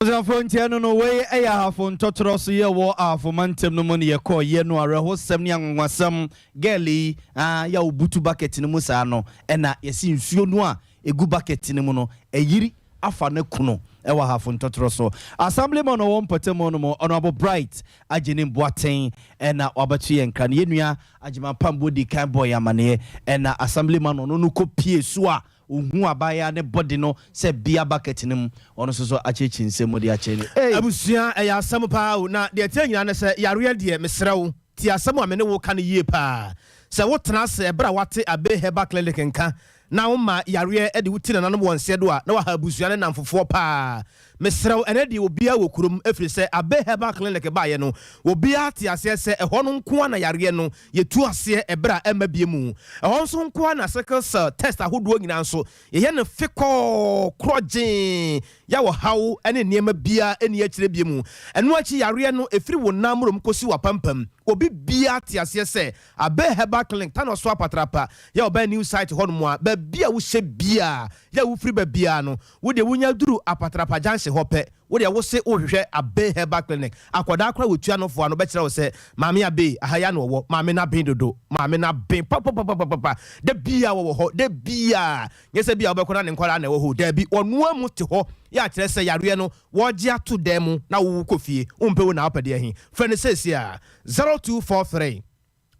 Abusuafoɔ nti ɛno no wei yɛ Ahafo ntɔtorɔ so yɛ wɔ Ahafo mantam no mu no yɛkɔɔ yɛ no awerɛhosɛm ne anwanwasɛm girl yi ah yɛ a ɔbutu bucket no mu saa no ɛna yɛse nsuo no a ɛgu bucket no mu no ayiri afa no kunu ɛwɔ Ahafo ntɔtorɔ so Assemblyman ɔwɔ mpɔtam hɔ nom Honourable Bright Agyenim Boateng ɛna wabɛto yɛn nkra no yɛn nua Agyeman Pambuo dii kan bɔɔ yɛn amaneɛ ɛna Assemblyman ɔno no kɔ pie so a Ohuu abaayaa ne body no sɛ bea bucket no mu, ɔno nso so akyekye nsɛm mu de akyerɛ no. Ei! Abusua, ɛyɛ asɛm paa o, na deɛ ɛteɛ nyinaa ne sɛ, yareɛ deɛ, mesrɛ wo, tie asɛm a me ne wo reka no yie paa. Sɛ wotena ase ɛberɛ a woate Abbey Herbal Clinic nka na woma yareɛ de wo ti nananom wɔ nseɛ do a, na waha abusua ne nnamfofoɔ paa. Mesrɛ wo, ɛnnɛ deɛ obiara wɔ kurom, ɛfiri sɛ Abbey Herbal Clinic baeɛ no, obiara te aseɛ sɛ ɛhɔ no nko ara na yareɛ no Yɛtu aseɛ ɛberɛ a ɛmma bie mu. Ɛhɔ nso nko ara na sickle cell test ahodoɔ nyinaa nso yɛyɛ no fekɔɔ korɔgyee yɛ ɔhaw ne nneɛma biara nni akyire bie mu. Ɛno akyi yareɛ no ɛfiri wo nan mmrom kɔsi w'apampam. Obi biara te aseɛ sɛ Abbey Herbal Clinic Tanoso Apatrapa yɛ ɔbɛn new site hɔ nom a baabi a wohyɛ biara yɛ a wofiri ba biara no wo deɛ wonya duru Apatrapa junction hɔ pɛ Wo deɛ wo se wo hwehwɛ Abbey Herbal Clinic, akwadaa koraa wɔtua no foa no bɛkyerɛ wo sɛ Maame Abbey aha yi ara na ɔwɔ, maame no aben dodo, maame no aben papapapapapa, da biara wɔwɔ hɔ, da biara, nyɛ sɛ bi a wobɛkɔ na ne nkwadaa na ɛwɔ hɔ o, daabi, ɔno ara mu te hɔ yɛ akyerɛ sɛ yareɛ no wɔregye ato dan mu na wo wokɔ fie, wompɛ wo na wopɛ deɛ he, frɛ no seesei ara, 0243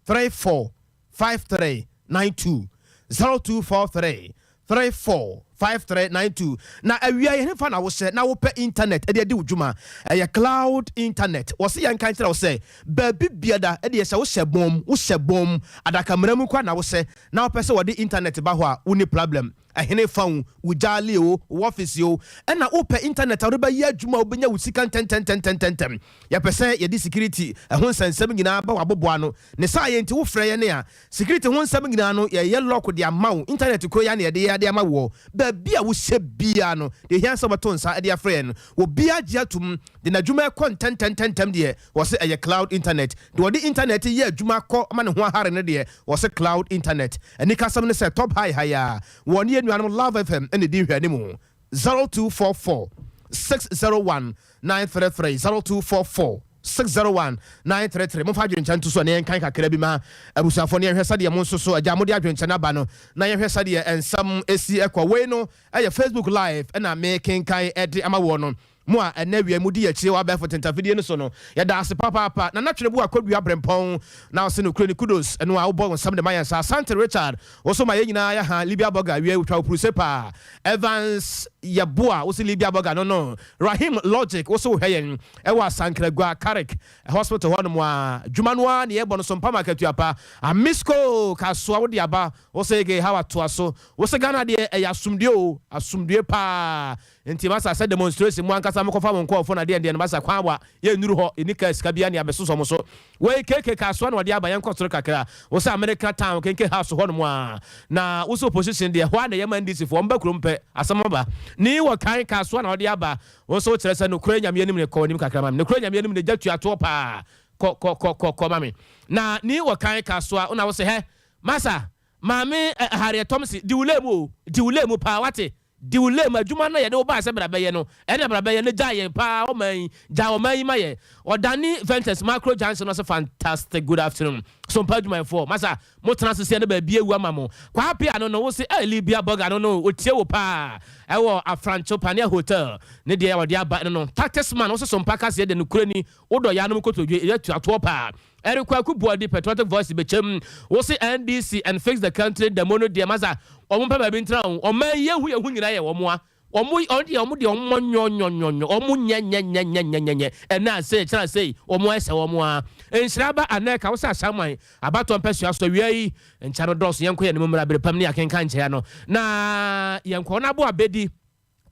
34 5392 0243 34 5392 Na awia yi hefa na wohyɛ na wopɛ internet de adi wo dwuma? Ɛyɛ cloud internet. Wɔse yɛnka nkyerɛ wo sɛ baabi biada deɛ sɛ wohyɛ bɔm, wohyɛ bɔm, adakamena mu koraa na wohyɛ na wopɛ sɛ wɔde internet ba hɔ a, wonni problem. Ɛhene fa wo, wo gyaale o, wo office o, ɛna wopɛ internet a wode bɛyɛ adwuma a wobɛnya wo sika ntɛntɛntɛntɛntɛm. Yɛpɛ sɛ yɛde security ho nsɛnsɛm nyinaa ba w'aboboano. Ne saa yɛ nti wofrɛ yɛn a, security ho nsɛm nyinaa no yɛyɛ lock de ama wo. Internet koro yi ara na yɛde yɛ de ama woɔ. Baabi a wohyɛ biara no, deɛ ɛhia sɛ wobɛto nsa de afrɛ yɛn no, obiara gye atom de n'adwuma rekɔ ntɛntɛntɛntɛm deɛ, wɔse ɛyɛ cloud internet. Deɛ ɔde internet yɛ adwuma kɔ ma ne ho ahare no deɛ, wɔse cloud internet. Anikasɛm ne sɛ Top High ha yi ara, wɔne yɛn nuanom Love FM na ɛdi nhwɛanimu. 0244 601 933 0244 601 933 Momfa adwenkyɛ nto so na yɛnkan kakra bi ma abusuafoɔ na yɛnhwɛ sɛdeɛ mo nso so agya mode adwenkyɛ no aba no na yɛnhwɛ sɛdeɛ nsɛm si kɔ. Wei no yɛ Facebook live na mekenkan de ama woɔ no. Mo a ɛnnɛ awia yi modi yɛn akyi wɔ abɛɛfo ntentafidie no so no, yɛda ase papaapa. Nana Twenebu Akwadua Brempɔn na ɔse nokorɛ ni kudos ɛno a wobɔ wo nsam de ma yɛn saa. Asante Richard wo so ma yɛn nyinaa yɛ ha Libya Burger awia yi wotwa wo pruse paa. Evans Yeboah wo se Libya Burger no no. Rahim Logic wo so wohwɛ yɛn ɛwɔ Asankragua Carrick Hospital hɔ nom a dwuma no ara na yɛbɔ no so mpam akatua pa. Amisco Kasoa wode aba wo se Gay Hawa toa so wo se Ghana deɛ ɛyɛ asomdue o asomdue paa. Nti masa sɛ demonstration mo ankasa mokɔfa mo nkɔɔfo na deɛn deɛn masa kwan wa yɛ nnuru hɔ yɛni kaa sika bia ne abɛsosɔ mo so wei KK kasoa na ɔde aba yɛnkɔ soro kakra wo sɛ America town kenke house hɔ nom a na wo sɛ opposition deɛ hɔ a na ɛyɛ ma NDC foɔ ɔmo ba kurom pɛ asɛm aba ni wɔ kan kasoa na ɔde aba wo nso wo kyerɛ sɛ nokorɛ Nyame anim ne kɔ anim kakra ma me nokorɛ Nyame anim ne gya tua toɔ paa kɔ kɔ kɔ kɔ kɔ ma me na ni wɔ kan kasoa wo na wo sɛ hɛ masa maame eh, Harriet Thompson di wo lane mu o di wo lane mu paa wate Di wo lame, adwuma no a yɛde wo bae sɛ bra bɛyɛ no, ɛna bra bɛyɛ no, gyae yɛn paa ɔman yi, gyae ɔman yi ma yɛn. Ɔdane Ventures Macro Junction ɔse fantastic good afternoon Sompa adwumayɛfoɔ, masa mo tena ase seɛ no baabi awu ama mo. Kwaa Appiah no no wo se eh Libya burger no no ɔtie wo paa ɛwɔ Afrancho Pania Hotel ne deɛ ɔde aba no no. Tactics man wo se Sompa kaseɛ deɛ nokorɛ ni wodɔ yaanom kotodwe yɛ tuatoɔ paa. Eric Kwaku Boadi Patriotic Voice bɛkyɛm wo se NDC and fix the country demo no deɛ masa wɔn mpɛ baabi ntena o ɔman yi yɛhu yɛhu nyinaa yɛ wɔn a wɔn wɔn deɛ wɔn deɛ wɔn nyɔ nyɔ nyɔ nyɔ wɔn nyɛ nyɛ nyɛ nyɛ nyɛ nyɛ nyɛ ɛnɛ asei kyerɛ asei wɔn ɛsɛ wɔn a nhyira ba anɛ ka wo sɛ asaman abatoɔ mpɛsua so awia yi nkyɛ no dɔɔso yɛnkɔ yɛn anim mmra bere pam ne yɛakenkan nkyɛa no na yɛnkɔ na abo abɛdi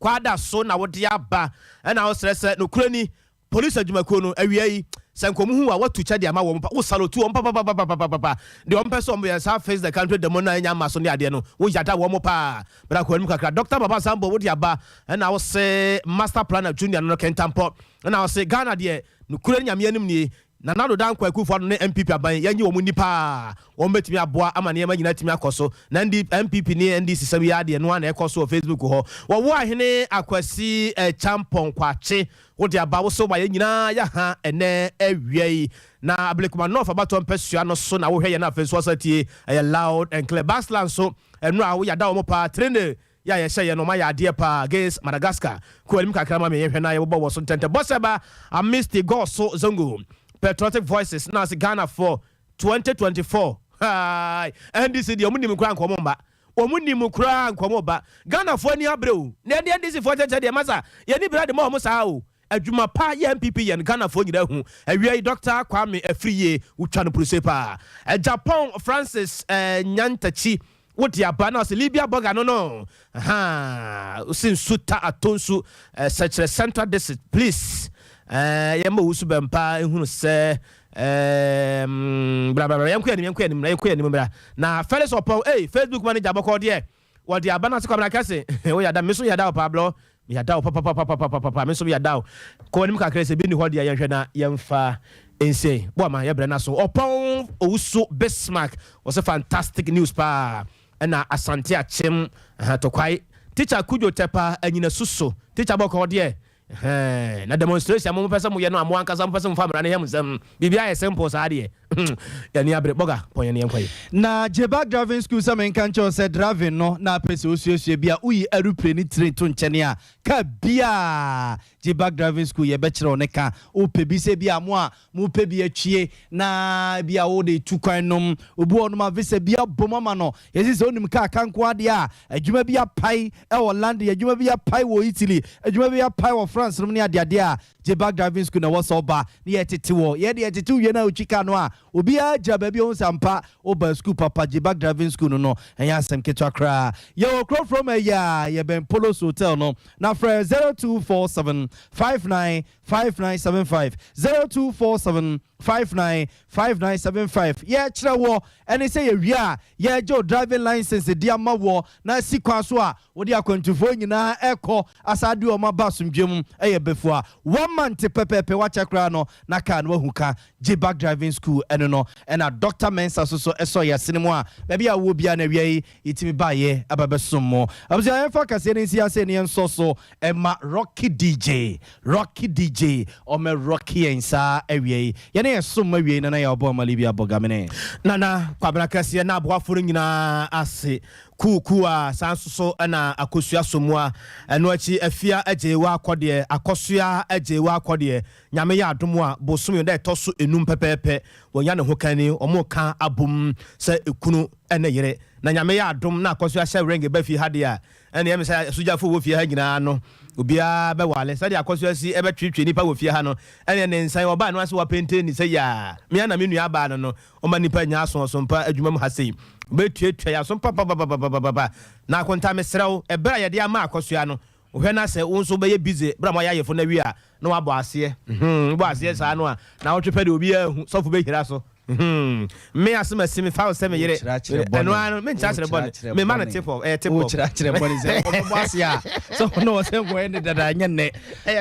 Kwada so na wode aba ɛna wosrɛ sɛ nokorɛ ni, polisi adwumakuo no, awia yi, Sɛ nka ɔmo hu wo a watu kyɛ de ama wɔn pa, wo salute wɔn papapapapapapa, deɛ wɔn pɛ sɛ wɔn yɛ saa face the country demo no a ɛnya mma so ne adeɛ no, wo yada wɔn paa. Bra kɔ anim kakra, Doctor Baba Sambo wode aba ɛna wo se Master Planner Junior no no Kentampɔ ɛna wo se Ghana deɛ nokorɛ Nyame anim nie, Nana Addo Dankwa Akufo Addo ne NPP aban yɛnye wɔn nni paa, wɔn bɛtumi aboa ama nneɛma nyinaa atumi akɔ so, na ND, NPP ne NDC sɛm yi ara deɛ ɛno ara na ɛkɔ so wɔ Facebook hɔ. Wɔwo Ahene Akwasi Kyampɔn Kwakye Wode aba wo so ma yɛn nyinaa yɛ ha ɛnnɛ awia yi. Na Ablekuma North abatoɔ mpasua no so na wohwɛ yɛn afei nso wasan tie ɛyɛ loud and clear. Basla nso nnora wo yada wɔn paa Trene yɛ a yɛhyɛ yɛn no wɔn ayɛ adeɛ paa against Madagascar. Kɔ anim kakra ma me yɛnhwɛ na yɛbobɔ wɔ so ntɛntɛm. Bɔsɛba Amisti Gɔso Zongo Patriotic Voices na ase Ghana for 2024 haai NDC deɛ wɔn nim koraa nka wɔn mma. Wɔn nim koraa nka wɔn ba. Ghana foɔ ani abere o. Na ɛne NDC foɔ kyɛkyɛ deɛ masa yɛni bere de ma wɔn saa o. Adwuma pa yɛ NPP yɛ no Ghana foɔ nyinaa hu. Awia yi Doctor Kwame Afriyie wo twa no pruse paa. Japan Francis Nyantakyi wo de aba na ɔse Libya burger no no ahaa ɔse nsu ta atɔ nsu sɛkyerɛ Central District please yɛ ma owusu bɛmpa ehunu sɛ Eeemm bra bra bra yɛnkɔ yɛn anim yɛnkɔ yɛn anim na yɛnkɔ yɛn anim bra na Felix Ɔpɔn ei Facebook manager bɔkɔɔ deɛ wɔde aba no ase Kwabena Kɛse wo yada me nso yada wo paa blɔ me yada wo papapapapapapa me nso me yada wo kɔ anim kakra sɛ bi nni hɔ deɛ yɛnhwɛ na yɛmfa nsie boa ma yɛbrɛ no aso Ɔpɔn Owusu Bismarck wɔsɛ fantastic news paa ɛna Asante Akyem Tokwae teacher Kudwo Tɛpa Anyinasu so teacher bɔkɔɔ deɛ Ɛhɛn, na demonstration a mo pɛ sɛ mo yɛ no a mo ankasa mo pɛ sɛ mo fa mmara no yɛ mo nsam. Biribiara yɛ simple saa deɛ. Yɛn ani abere. Bɔga, pɔn yɛn na yɛnkɔ yi. Na Jebak Driving School sɛ menka nkyerɛ wo sɛ driving no na apɛ sɛ wosuasua bi a woyi aeroplane ne train to nkyɛne a car biaa Jebak Driving School yɛbɛkyerɛ wo ne ka wopɛ bi sɛ bi a mo a mopɛ bi atwie na bi a wode tu kwan nom obi wɔ nom a visa bi abom ama no yɛsi sɛ wonim kaa ka nko adeɛ a adwuma bi apae wɔ London adwuma bi apae wɔ Italy adwuma bi apae wɔ France nom ne adeadeɛ a Jebak Driving School na ɛwɔ sɛ woba ne yɛtete wɔ yɛde yɛtete wie no a wotwi kaa no a obiara gyina baabi a ɔhu sɛ ampa woba school papa Jebak Driving School no no ɛnyɛ asɛm ketewa koraa yɛwɔ kurofrom ayi a yɛbɛn Polos Hotel no na frɛ 0247 59 5975 0247 59 5975 Yɛkyerɛ woɔ ɛne sɛ yɛwie a yɛgye wo driving license de ama woɔ na asi kwan so a wode akwantufoɔ nyinaa ɛkɔ asan de wɔn aba asomdwoeɛ mu ɛyɛ bɛfua one month pɛpɛɛpɛ wakyɛ koraa no na car no wahu ka gye back driving school ɛno no ɛna Doctor Mensah so so ɛsɔ yɛn asene mu a baabi a wowɔ biara no awia yi yɛtumi baeɛ aba bɛsom mo abusua yɛmfa kaseɛ no nsi ase ne yɛnsɔ so Ɛma Rocky DJ, Rocky DJ, ɔmɛ Rocky yɛn saa awia yi. Yɛne yɛn som awiei Nana Yaw Bɔ Amali bi abɔ gamene. Nana Kwabena Kɛseɛ na aboafoɔ no nyinaa ase kuukuu a saa nso so na Akosua Somoa ɛno akyi Afia Agyeiwaa Akɔdeɛ Akɔsoa Agyeiwaa Akɔdeɛ Nyame yɛ adom a bosome da ɛtɔ so enum pɛpɛɛpɛ wɔnya ne ho kani wɔn reka abom sɛ ekunu ne yere na Nyame yɛ adom na Akɔsoa hyɛ ring ba fie ha deɛ a Ɛnna ɛyɛ me sɛ asogyafo a wɔwɔ fie ha nyinaa no, obiara bɛwale. Sɛdeɛ akɔso asi bɛtweetwee nnipa wɔ fie ha no, ɛnneɛ ne nsa yi, ɔbaa no ase wɔapentee ne sɛ yaa. Me ara na me nuabaa no no, ɔma nnipa nya asoɔso mpa adwuma mu ha sei. Ɔbɛtuatua yɛn aso papapapapapapa. Na Akonta, mesrɛ wo, ɛberɛ a yɛde ama Akɔsoa no, wohwɛ na sɛ wo nso wobɛyɛ busy berɛ a moayɛ ayefo no awie a, na woabɔ aseɛ. Wobɔ aseɛ saa no a, naawɔtwe pɛ deɛ obiara ahu, sɔfo bɛhira so. Hmm. Me ase ma si me fa sɛ me yere. Ɛno ara no me nkyerɛkyerɛ bɔne. Me ma no tip off. Ɛyɛ tip off. Wokyerɛkyerɛ bɔne sɛ ɔbɛbɔ ase a. Sɛ ɔno wɔ sɛ nkɔyɛ ne dada nyɛ nnɛ.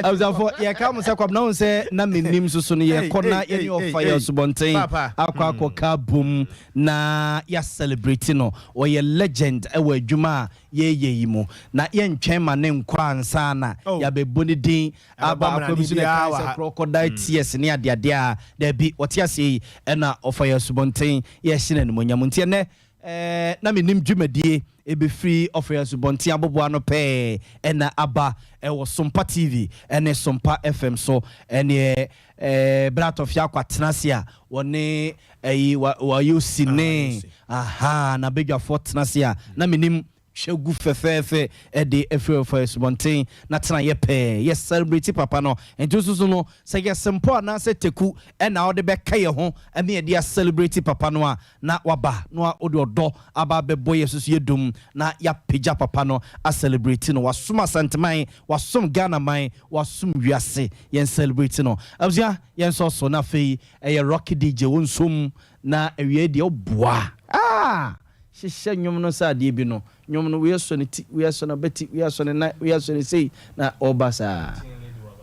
Abusuafo yɛka mo sɛ kwabena ho sɛ na menim soso no yɛkɔ na yɛne ɔfa yɛ asubɔnten akɔ akɔka bom na yɛ celebrate no. Ɔyɛ legend ɛwɔ adwuma a yɛyɛ yi mu. Na yɛntwɛn ma ne nkɔ ansa na yɛabɛbɔ ne din Aba akoa bi so na ɛkae sɛ crocodile tears ne adeade a, dabi, ɔte aseɛ yi ɛna ɔfa yɛn asubɔnten yɛhyɛ no animuonyam. Nti ɛnnɛ eh, na menim dwumadie ɛbɛfiri ɔfa yɛn asubɔnten aboboa ano pɛɛ ɛna aba ɛwɔ Sompa TV ɛne Sompa FM so ɛneɛ eh, berɛ a Tɔfea akɔ atena ase a wɔne ɛyi wa, wayɛ osi ne aha, n'abadwafoɔ tena ase a na menim. Hwɛ gu fɛfɛɛfɛ ɛde afiri ɔfa asubɔnten na tena yɛ pɛɛ yɛ celebrate papa no. Nti nso so no, sɛ yɛ sempɔ anaasɛ teku ɛna wode bɛka yɛ ho ɛne yɛde acelebrate papa no a, na waba na wode ɔdɔ aba abɛbɔ yɛ soso yɛ dum na yɛapagya papa no acelebrate no. Wasom Asanteman, wasom Ghana man, wasom wiase. Yɛn celebrate no. Abusua, yɛn nso so na afei ɛyɛ Rocky DJ wo nsom na awie deɛ ɔboa ah hyehyɛ nnwom no sɛ adeɛ bi no, nnwom no wei asɔ ne ti, wei asɔ n'abati, wei asɔ ne nan, wei asɔ ne sei na ɔba saa.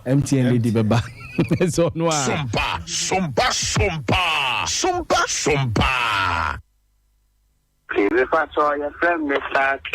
MTN lady bɛba sɛ ɔno a. Sompa, sompa, sompa, sompa, sompa. Okay, mepa kyɛw, yɛfrɛ me Mr.